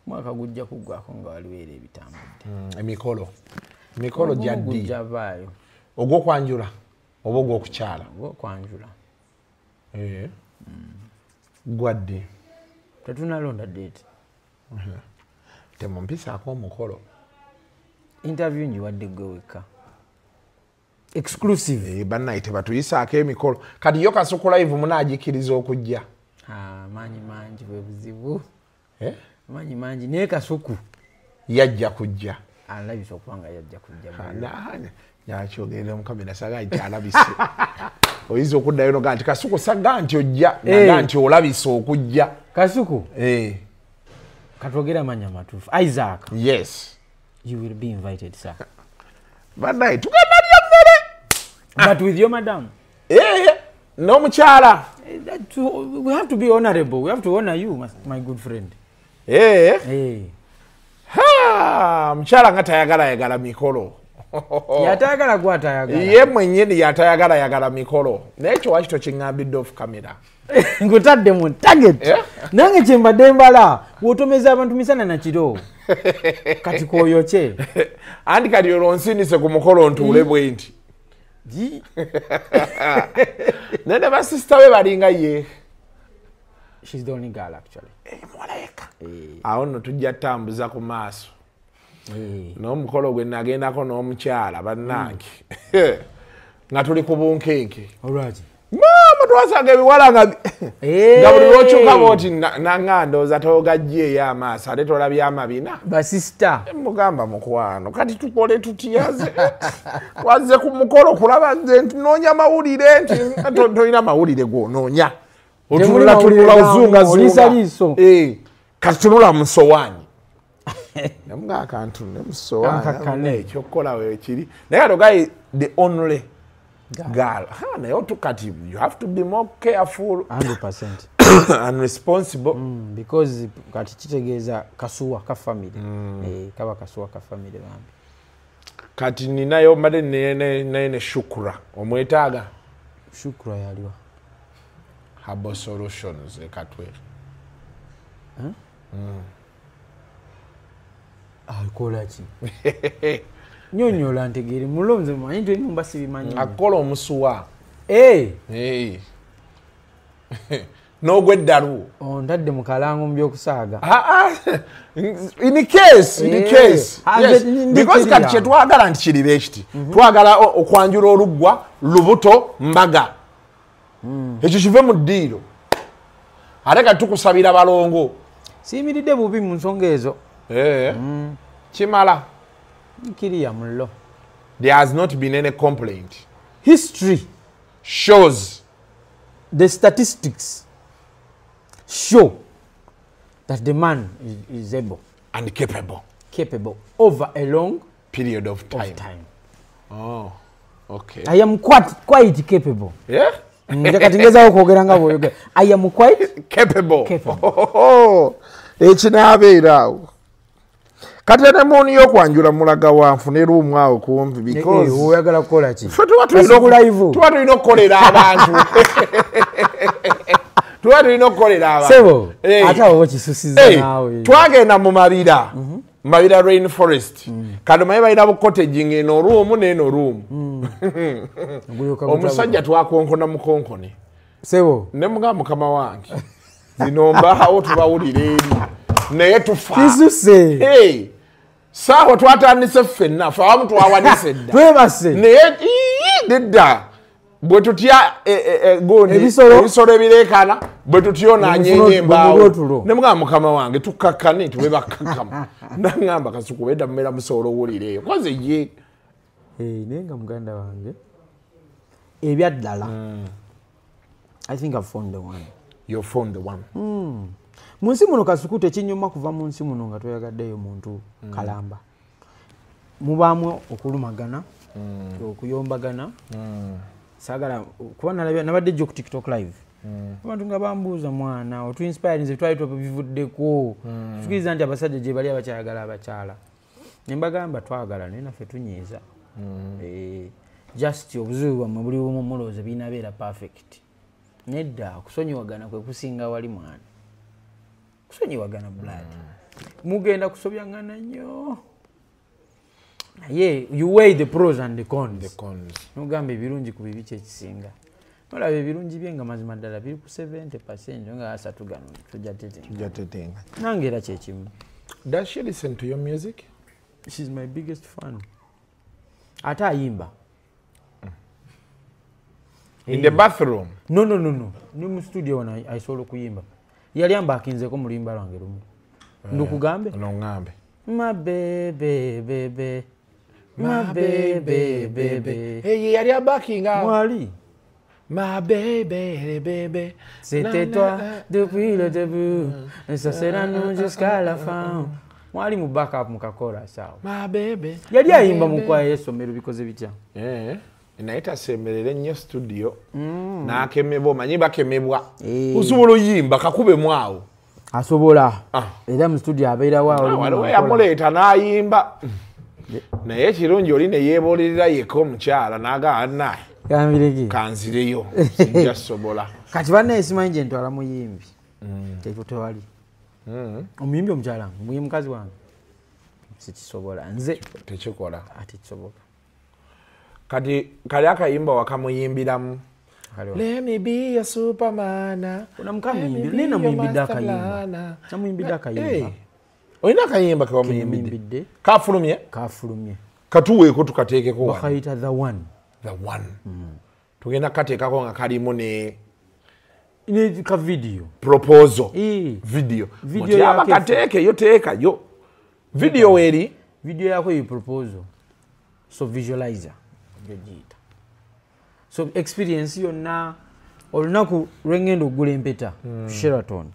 Speaker 12: Mwaka gujja kuggwako nga waliwo era ebitambudde.
Speaker 2: Emikolo. Mikolo gyaddi.
Speaker 12: Gujjavaayo.
Speaker 2: Ogw'okwanjula oba ogw'okukyala?
Speaker 12: Ogw'okwanjula.
Speaker 2: Gwadde.
Speaker 12: Tetunalonda date.
Speaker 2: Temumpisaako omukolo.
Speaker 12: Interview ngiwadde gwe wekka. Exclusive.
Speaker 2: Bannaye tebatuyisaako emikolo. Kati yo Kasuku Live munaagikiriza okujja.
Speaker 12: Maanyi mangi bwe buzibu. Maanyi mangi naye Kasuku
Speaker 2: yajja kujja.
Speaker 12: Alabise okuba nga yajja kujja.
Speaker 2: Yakyogerera mukamera saga nti alabise. Oyinza okuddayo noga nti Kasuku saga nti ojja, naga nti olabise okujja.
Speaker 12: Kasuku? Katwogera amannya matuufu. Isaac.
Speaker 2: Yes.
Speaker 12: You will be invited, sir.
Speaker 2: Bannaye tugenda lya mmere.
Speaker 12: But with your madam.
Speaker 2: N'omukyala.
Speaker 12: We have to be honorable. We have to honor you, my good friend.
Speaker 2: Ha, mukyala nga tayagala yagala mikolo.
Speaker 12: Yatayagala gwe atayagala.
Speaker 2: Ye mwennyini yatayagala yagala mikolo. Naye ekyo waki tokiŋŋambidde off camera?
Speaker 12: Nkutadde mu target. Nange kye mbadde mbala, bw'otomeza abantu misana na kiro. Kati k'oyokye.
Speaker 2: Anti kati olwo nsindise ku mukolo ntuule bwe nti. Naye ne basisita be balinga ye.
Speaker 12: She's the only girl actually.
Speaker 2: Muwala yekka. Awo nno tujja tambuza ku maaso. N'omukolo gwe nagendako n'omukyala bannange. Nga tuli ku bunkenke.
Speaker 12: Olwaki?
Speaker 2: Maama Twasanga ebiwala nga buli lwokyuka bwoti nanga ndowooza togajjeeyo amaaso ate tolabye amabina.
Speaker 12: Basisita.
Speaker 2: Mugamba mukwano kati tukole tutyaze. Twazze ku mukolo kulaba nze nti noonya mawulire nti tolina mawulire gw'onoonya. Otunula tunula ozunga zunga. Kati tunula mu sowaani. Namuga akantu ne mu sowaani. Ekyokukola weekiri. Naye kati ogaye the only girl. Naye kati you have to be more careful.
Speaker 12: 100%.
Speaker 2: And responsible.
Speaker 12: Because kati kitegeeza kasuwa ka family. Kaba kasuwa ka family bambi.
Speaker 2: Kati ninayo mbadde ne Shukura. Omwetaaga?
Speaker 12: Shukura yaliwa.
Speaker 2: Herbal Solutions e Katwe.
Speaker 12: Akola ki? Nyonyola ntegeere mulonze manyi nti ennyumba sibimanyi.
Speaker 2: Akola omusuwa. N'ogw'eddalu.
Speaker 12: Ondadde mu kalango mu by'okusaaga.
Speaker 2: In case, in case. Yes. Because kati kye twagala nti kiriba ekiti. Twagala okwanjula oluggwa, lubuto, mbaga. Ekyo kive mu ddiiro. Ate kati tukusabira balongo.
Speaker 12: Siyimiridde bubi mu nsonga ezo.
Speaker 2: Kimala.
Speaker 12: Nkiriya mullo.
Speaker 2: There has not been any complaint.
Speaker 12: History
Speaker 2: shows.
Speaker 12: The statistics show that the man is able
Speaker 2: and capable.
Speaker 12: Capable over a long
Speaker 2: period of time. Oh, okay.
Speaker 12: I am quite capable.
Speaker 2: Yeah?
Speaker 12: Kati ngezaako kwogera nga bw'oyogera. I am quite
Speaker 2: capable. Oh, ekinaabeera awo. Kati ne muuni y'okwanjula mulaga wanfune ruumu awo kumpi because
Speaker 12: oyagala kukola ki?
Speaker 2: Ffe tuba tulina okukolera abantu. Tuba tulina okukolera abantu.
Speaker 12: Sebo, ate awo kisusiza naawe.
Speaker 2: Twagenda mu Mabira. Mabira Rain Forest. Kati omanyi balina bu cottage ng'eno ruumu n'eno ruumu. Omusajja twakonkona mukonkone.
Speaker 12: Sebo.
Speaker 2: Ne mugamba mukama wange. Zino mbaawo tubawulira eri. Naye tufa.
Speaker 12: Kisuse.
Speaker 2: Saawa twatandise ffenna, ffe abamu twawanise dda.
Speaker 12: Twebase.
Speaker 2: Naye nedda. Bwe tutya gundi ebisolo ebireekana, bwe tutya onaanyeenya embaawo. Ne mugamba mukama wange tukkakkane tube bakkakkamu. Nangamba Kasuku edda mubeera musobola owulira eyo. Koze ye.
Speaker 12: Naye nga muganda wange ebyaddala. I think I've found the one.
Speaker 2: You found the one.
Speaker 12: Mu nsi muno Kasuku tekinyuma kuva mu nsi muno nga toyagaddeyo muntu kalamba. Mubaamu okulumagana, okuyombagana. Saagala kuba nabadde jjo ku TikTok live. Abantu nga bambuuza mwana otu-inspire nze twali tubivuddeko. Tukiriza nti abasajja gye bali abakyayagala abakyala. Ne mbagamba twagala naye naffe tunyiiza. Just obuzibu bwammwe buli bumu mulowooza birinabeera perfect. Nedda okusonyiwagana kwe kusinga wali mwana. Kusonyiwagana blood. Mugenda kusobyangana nnyo. Naye you weigh the pros and the cons.
Speaker 2: The cons.
Speaker 12: Nogamba ebirungi ku bibi kye kisinga. Nolaba ebirungi bye nga mazima ddala biri ku 70% nga asatu gano tujja tetenga.
Speaker 2: Tujja tetenga.
Speaker 12: Nange era kye kimu.
Speaker 2: Does she listen to your music?
Speaker 12: She's my biggest fan. Ate ayimba.
Speaker 2: In the bathroom?
Speaker 12: No. Ni mu studio wana asobola okuyimba. Yali ambakinzeko mu luyimba lwange lumu. Ndukugambe?
Speaker 2: Nongambe.
Speaker 12: My baby, baby. My baby, baby.
Speaker 2: Hey, yali abakinga.
Speaker 12: Mwali.
Speaker 2: My baby, baby.
Speaker 12: C'était toi depuis le début. Et ça sera nous jusqu'à la fin. Mwali mu backup mu kakora sawa.
Speaker 2: My baby.
Speaker 12: Yali ayimba mu kwaya y'essomero bikoze bitya.
Speaker 2: Naye tasemberere nnyo studio. N'akemebwa omanyi bakemebwa. Osobola oyimba kakubemu awo.
Speaker 12: Asobola. Era mu studio abeerawo awo.
Speaker 2: Waliwo yamuleeta n'ayimba. Naye ekirungi oli ne yeebuulirira yekka omukyala n'agamba nnaye.
Speaker 12: Kambireki.
Speaker 2: Kanzireyo. Sijja sobola.
Speaker 12: Kati bannaye simanyi gye ntwala muyimbi. Ekyo tewali. Omuyimbi omukyala wange, mukazi wange. Sikisobola. Nze.
Speaker 2: Tekikola.
Speaker 12: Ate kisoboka.
Speaker 2: Kati kali akayimba wakamuyimbiramu. Let me be a superman.
Speaker 12: Namuyimbidde akayimba. Namuyimbidde akayimba.
Speaker 2: Olina akayimba ke wamuyimbidde? Kafulumye?
Speaker 12: Kafulumye.
Speaker 2: Katuweeko tukateekeko wano.
Speaker 12: Bakayita The One.
Speaker 2: The One. Tugenda kukateekako nga kalimu ne
Speaker 12: Ne ka video.
Speaker 2: Proposal. Video. Video yako kateeke yo teeka yo. Video eri.
Speaker 12: Video yako ye proposal. So visualizer. Gyoyita. So experience yonna olunaku lwengenda okugula empeta ku Sheraton.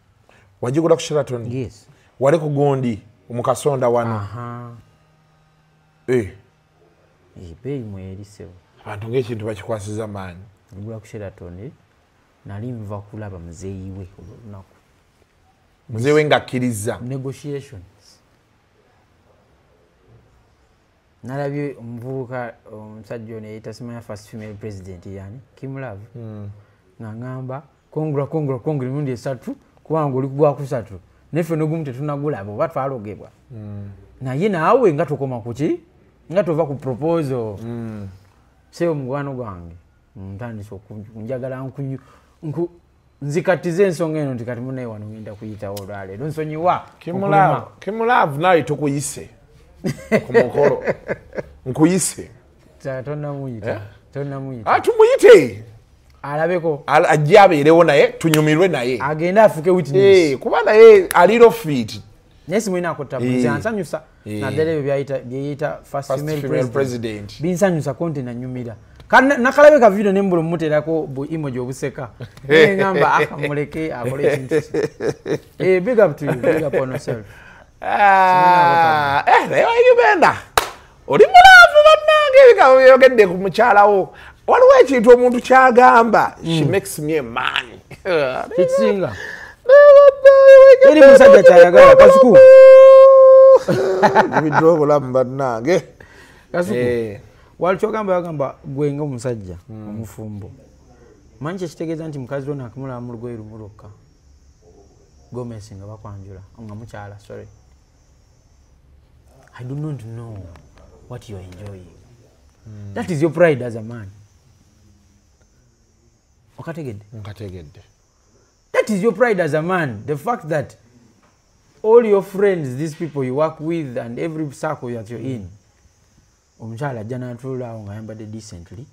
Speaker 2: Wagigula ku Sheraton?
Speaker 12: Yes.
Speaker 2: Wali ku gundi omukasonda wano.
Speaker 12: Aha. Ebbeeyi mweri ssebo.
Speaker 2: Abantu ng'ekintu bakikwasiza maanyi.
Speaker 12: Ngula ku Sheraton nali nva kulaba muzeeyi we olunaku.
Speaker 2: Muzeeyi we ng'akkiriza.
Speaker 12: Negotiations. Nalabye omuvubuka omusajja ono eyita simanya first female president yani Kim Love. Ng'angamba kongra kongra kongra emirundi esatu kubanga oli kugwa kusatu. Naffe n'ogumu tetunnagulaba oba twalogebwa. Naye naawe nga tokoma ku ki? Nga tova ku proposal. Sebo mukwano gwange ntandise okunjagala nzikatize ensonga eno nti kati munnaye wano ngenda kuyitawo olwaleero nsonyiwa.
Speaker 2: Kim Love naye tukuyise ku mukolo. Nkuyise.
Speaker 12: Tonnamuyita. Tonnamuyita.
Speaker 2: Tumuyite.
Speaker 12: Alabeko.
Speaker 2: Ajje abeerewo naye tunyumirwe naye.
Speaker 12: Agende afuke witness.
Speaker 2: Kuba naye aliro fit.
Speaker 12: Naye simulinaako ttabu. Nze ansanyusa naddala ebyo byeyita first female president. Binsanyusa konti nanyumira. Nakalabe ka video nembula mmuteerako bu emoji obuseka. Ngamba akamuleke akole ekintu. Big up to you, big up on yourself.
Speaker 2: Naye Uganda. Oli mulaavu bannange ebigambo byeyogedde ku mukyalawo. Waliwo ekintu omuntu kyagamba. She makes me a man.
Speaker 12: Kisinga. Teri musajja kyayagala Kasuku.
Speaker 2: Bidwa obulamu bannange.
Speaker 12: Kasuku. Walikyogamba yagamba gwe nga omusajja omufumbo. Manyi kyekitegeeza nti mukazi wo nakamulaba mu lugoye lumu lwokka. Gomesi nga bakwanjula nga mukyala, sorry. I do not know what you are enjoying. That is your pride as a man. Okategedde?
Speaker 2: Nkategedde.
Speaker 12: That is your pride as a man. The fact that all your friends, these people you work with and every circle that you're in, omukyala ajja n'atuula awo ng'ayambadde decently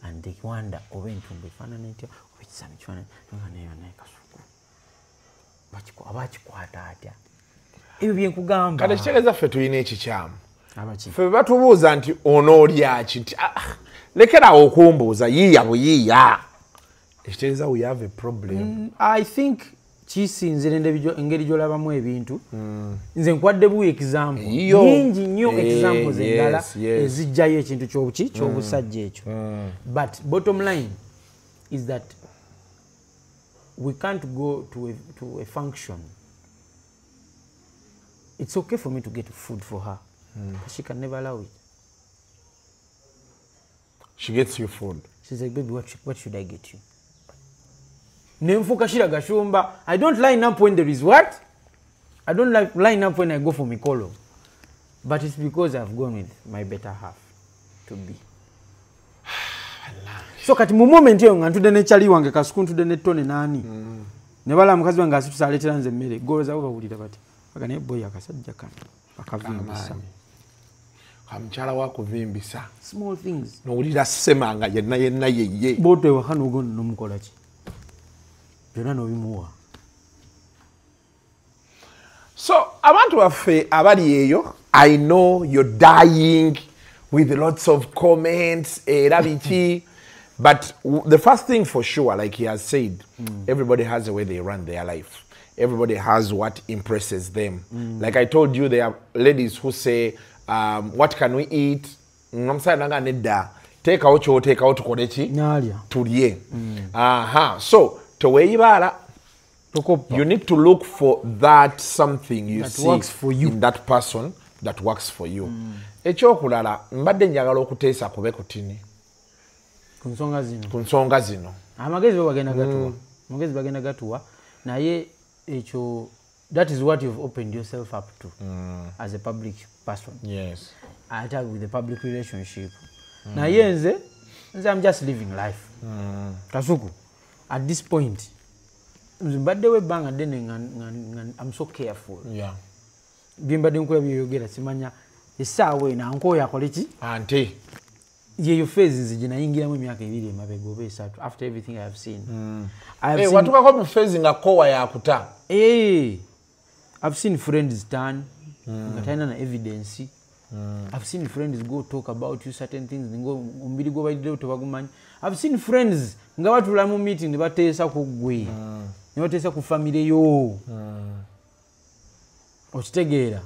Speaker 12: and they wonder oba entumbo efaanana etya oba ekisami kifaanana nga naye naye Kasuku. Aba akikwata atya? Ebyo bye nkugamba.
Speaker 2: Kale kitegeeza ffe tulina ekikyamu. Ffe batubuuza nti onoolya ki nti lekerawo okumbuuza yiiya buyiiya. Ekitegeeza we have a problem.
Speaker 12: I think kisinzira engeri gy'olabamu ebintu. Nze nkwadde buwi example. Nyingi nnyo examples endala ezijjayo ekintu ky'obuki ky'obusajja ekyo. But bottom line is that we can't go to a function. It's okay for me to get food for her. But she can never allow it.
Speaker 2: She gets you food.
Speaker 12: She's like, baby, what should I get you? Nemfuka Shira Gashumba. I don't line up when there is what? I don't like line up when I go for mikolo. But it's because I've gone with my better half to be. So kati mu moment eyo nga ntudde ne Charlie wange Kasuku ntudde ne Tony nani. Ne bala mukazi wange asitusa aleetera nze emmere. Goloza bo bawulira bati. Aga naye boy akasajja kano akavimbisa.
Speaker 2: Kamukyala wa kuvimbisa.
Speaker 12: Small things.
Speaker 2: N'owulira ssemanga yenna yenna yeye.
Speaker 12: Bw'otyo ewaka n'ogonda n'omukola ki? Byonna n'obimuwa.
Speaker 2: So abantu baffe abali eyo, I know you're dying with lots of comments, era biki. But the first thing for sure, like he has said, everybody has a way they run their life. Everybody has what impresses them. Like I told you, there are ladies who say, what can we eat? Take out tulye. So, teweyibala. You need to look for that something you
Speaker 12: that
Speaker 2: see
Speaker 12: works for you.
Speaker 2: In that person that works for you. Ekyokulala mbadde njagala okuteesa kube kutini.
Speaker 12: Ku nsonga zino.
Speaker 2: Ku nsonga zino.
Speaker 12: Amagezi bo bagenda gatuwa. Amagezi bagenda gatuwa naye ekyo that is what you've opened yourself up to as a public person.
Speaker 2: Yes.
Speaker 12: Ate with the public relationship. Naye nze I'm just living life. Kasuku at this point nze mbaddewo ebbanga ddene nga I'm so careful.
Speaker 2: Yeah.
Speaker 12: Bye mbadde nkola byeyogera simanya essaawa eno ankooyo akole ki?
Speaker 2: Ante.
Speaker 12: Yeyo phase gye nayingiramu emyaka 2 emabega oba 3 after everything I have seen.
Speaker 2: Watukako mu phase nga kowa yakuta.
Speaker 12: I've seen friends turn nga talina na evidence. I've seen friends go talk about you certain things ngo omubiri gwo baliddewo tebagumanyi. I've seen friends nga batula mu meeting ne bateesa ku ggwe, ne bateesa ku family yo. Okitegeera?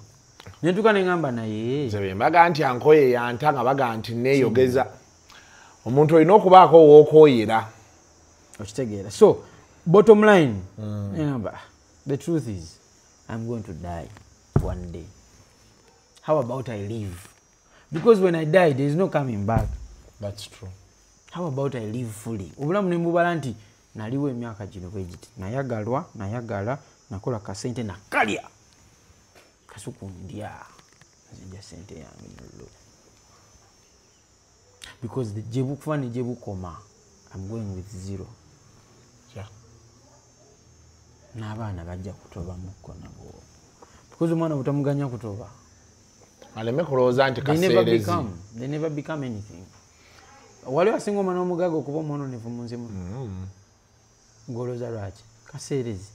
Speaker 12: Nentuka ne ngamba naye
Speaker 2: nze bwe mbaga nti ankoye yanta nga baga nti neeyogeza. Omuntu olina okubaako w'okooyera.
Speaker 12: Okitegeera? So bottom line, ngamba the truth is I'm going to die one day. How about I live? Because when I die, there is no coming back.
Speaker 2: That's true.
Speaker 12: How about I live fully? Obulamu ne mbubala nti naliwo emyaka gino bwe giti. Nayagalwa, nayagala, nakola kasente nakalya. Kasuku ndya. Nzija sente yange nlo. Because the jebukufa ne jebukoma, I'm going with zero.
Speaker 2: Yeah.
Speaker 12: N'abaana bajja kutoba mukko nabo. Because omwana butamuganya kutoba.
Speaker 2: Aleme kulowooza nti kaseerezi.
Speaker 12: They never become anything. Waliwo asinga omwana w'omugagga okuba omwononefu mu nsi muno. Ng'olowooza lwaki? Kaseerezi.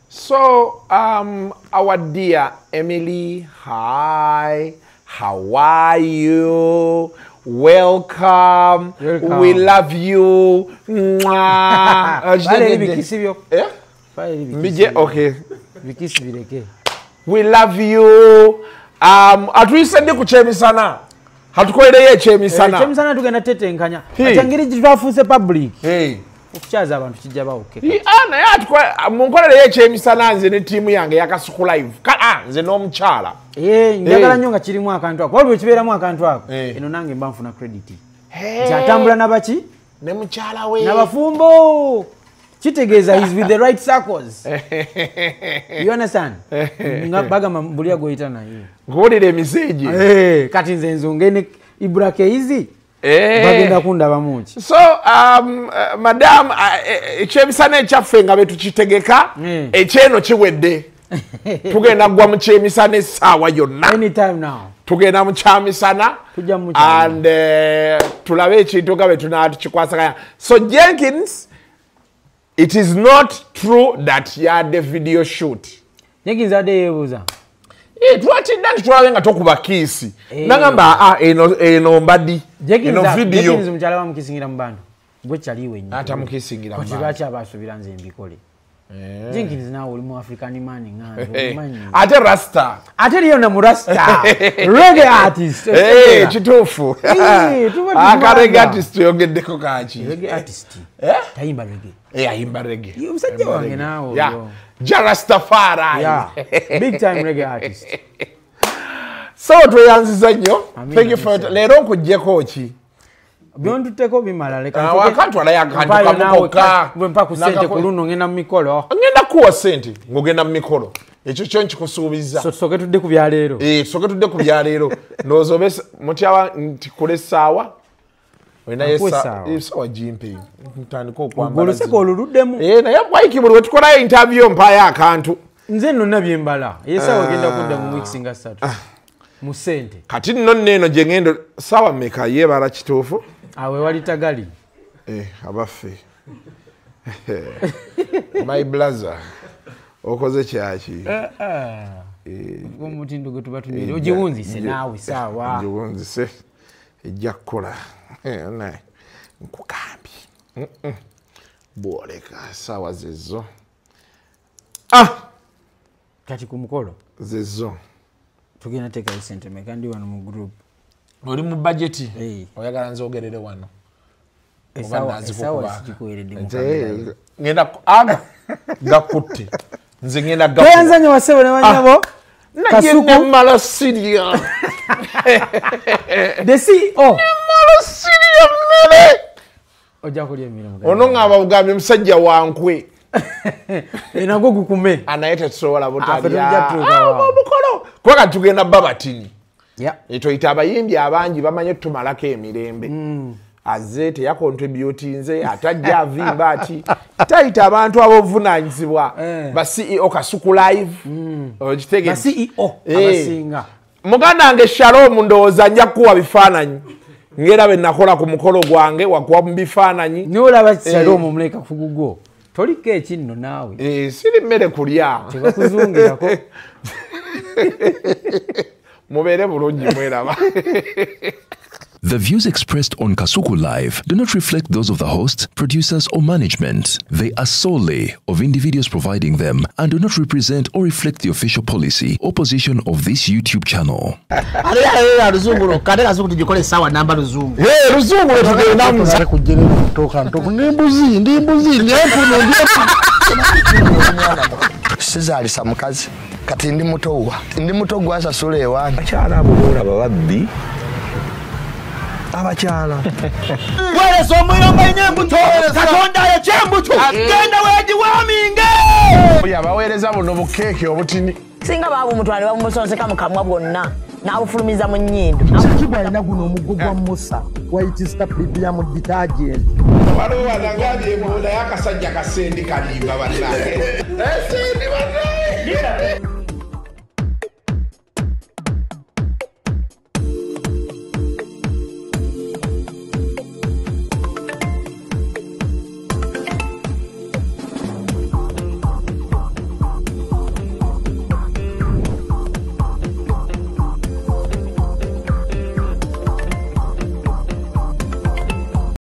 Speaker 2: So, our dear Emily, hi, how are you? Welcome.
Speaker 12: Welcome.
Speaker 2: We love you. Mwah. Okay. We love you. Atuyise ndi ku kyemisana. Hatukolereyo ekyemisana.
Speaker 12: Ekyemisana tugenda tetenkanya. Ate engeri gye twafuuse public. Okukyaza abantu kijja bawoke.
Speaker 2: Naye munkolereyo ekyemisana nze ne ttiimu yange ya Kasuku Live. Nze n'omukyala.
Speaker 12: Njagala nnyo nga kirimu akantu ako. Waliwo ekibeeramu akantu ako. Eno nange mba nfuna credit. Nti atambula nabaki?
Speaker 2: Ne mukyala we.
Speaker 12: N'abafumbo. Kitegeeza he's with the right circles. You understand? Nga bagamba buli agoyita naye.
Speaker 2: Nkuwulira emiseegi.
Speaker 12: Kati nze nzonge ne Ibra Keizi. Bagenda kundabamu ki?
Speaker 2: So, madam, ekyemisana ekyaffe nga betukitegeka, ekyeno kiwedde. Tugenda kugwa mu kyemisana essaawa yonna.
Speaker 12: Anytime now.
Speaker 2: Tugenda mu kyamisana. And tulabe ekintu nga bwe tunaakikwasaganya. So Jenkins, it is not true that you had the video shoot.
Speaker 12: Jenkins adde yeebuuza.
Speaker 2: Twatidde nti tulabe nga tokuba kiisi. Nagamba eno mbadi. Eno video.
Speaker 12: Jenkins mukyala bamukisingira mu bantu. Gwe kyaliwe nnyo.
Speaker 2: Atamukisingira mu bantu.
Speaker 12: Kati lwaki abasuubira nze mbikole? Jenkins naawe oli mu African man nga omanyi.
Speaker 2: Ate Rasta.
Speaker 12: Ate liyo na mu Rasta. Reggae artist.
Speaker 2: Kituufu. Aka reggae artist oyogeddeko kaaki?
Speaker 12: Reggae artist. Tayimba reggae.
Speaker 2: Ayimba reggae.
Speaker 12: Omusajja wange naawe.
Speaker 2: Yeah. Jarastafari.
Speaker 12: Yeah. Big time reggae artist.
Speaker 2: So tweyanziza nnyo. Thank you for leero nkuggyeko ki?
Speaker 12: Byontutteko bimala leka.
Speaker 2: Wakantwalayo akantu kamu kokka.
Speaker 12: Bwe mpa ku ssente ku luno ngenda mu mikolo.
Speaker 2: Ngenda kuwa ssente ng'ogenda mu mikolo. Ekyo kyo nkikusuubiza.
Speaker 12: So tusooke tudde ku bya leero.
Speaker 2: Tusooke tudde ku bya leero. Ndowooza obe mutyawa nti kula essaawa. Olinayo essaawa gimpe. Ntandika okwambala.
Speaker 12: Oluseko oluluddemu.
Speaker 2: Naye Waiki buli we tukolayo interview mpaayo akantu.
Speaker 12: Nze nno nabye mbala. Essaawa egenda kudda mu weeks nga 3. Mu ssente.
Speaker 2: Kati nno nno gye ngendo ssaawa mmeka yeebala kituufu?
Speaker 12: Awe wali tagali.
Speaker 2: Abaffe. My brother. Okoze kyaki?
Speaker 12: Omutindo gwe tuba tunywere ogiwunzise naawe saawa.
Speaker 2: Ogiwunzise ejja kukola. Nkugambye. Bwoleka saawa zezo.
Speaker 12: Kati ku mukolo?
Speaker 2: Zezo.
Speaker 12: Tugenda teekayo ssente mmeka ndi wano mu group.
Speaker 2: Oli mu budget? Oyagala nzogerere wano.
Speaker 12: Essaawa sigikuweeredde mu kamera.
Speaker 2: Ngenda aga gakutte. Nze ngenda gakutte.
Speaker 12: Tweyanzanye wassebo ne bannyabo.
Speaker 2: Kasuku. Nemmala sirya.
Speaker 12: The CEO.
Speaker 2: Nemmala sirya mmere.
Speaker 12: Ojja kulya emmere muganda.
Speaker 2: Ono ng'aba bugambye musajja wankwe.
Speaker 12: Nagwo gukume.
Speaker 2: Naye tetusobola butalya. Omukolo. Kuba kati tugenda babatini. Toyita abayimbi abangi bamanye tumalako emirembe. Azze teyakontributinze atajja avimba ati tayita abantu ab'obuvunaanyizibwa ba CEO Kasuku Live. Okitegeera?
Speaker 12: Ba CEO abasinga.
Speaker 2: Muganda wange Shalom ndowooza nja kukuwa bifaananyi. Ngera bwe nakola ku mukolo gwange wakuwa mu bifaananyi.
Speaker 12: N'olaba Shalom omuleka ku gugwo. Toliko ekinno naawe.
Speaker 2: Siri mmere kulya.
Speaker 12: Tebakuzungirako.
Speaker 2: Mubeere bulungi mweraba.
Speaker 1: The views expressed on Kasuku Live do not reflect those of the host, producers, or management. They are solely of individuals providing them and do not represent or reflect the official policy or position of this YouTube channel.
Speaker 9: Sizaalisa mukazi kati ndi muto wa ndi muto gwasasula ewange.
Speaker 10: Abakyala abo boolaba babbi. Abakyala
Speaker 8: weereza omuyomba nnyo embuto Katonda ayokya embuto genda weegiwaaminge.
Speaker 2: Oyo abaweereza buno bukeeke obutini
Speaker 13: singa baabumutwala ne babumusonseka mu kamwa bwonna n'abufulumiza mu nnyindo.
Speaker 11: Kibwa alina guno omuggo gwa Musa White Star Premium detergent.
Speaker 2: Waliwo wanagambye mbu naye akasajja kasendi kalimba bannange. Sendi bannange.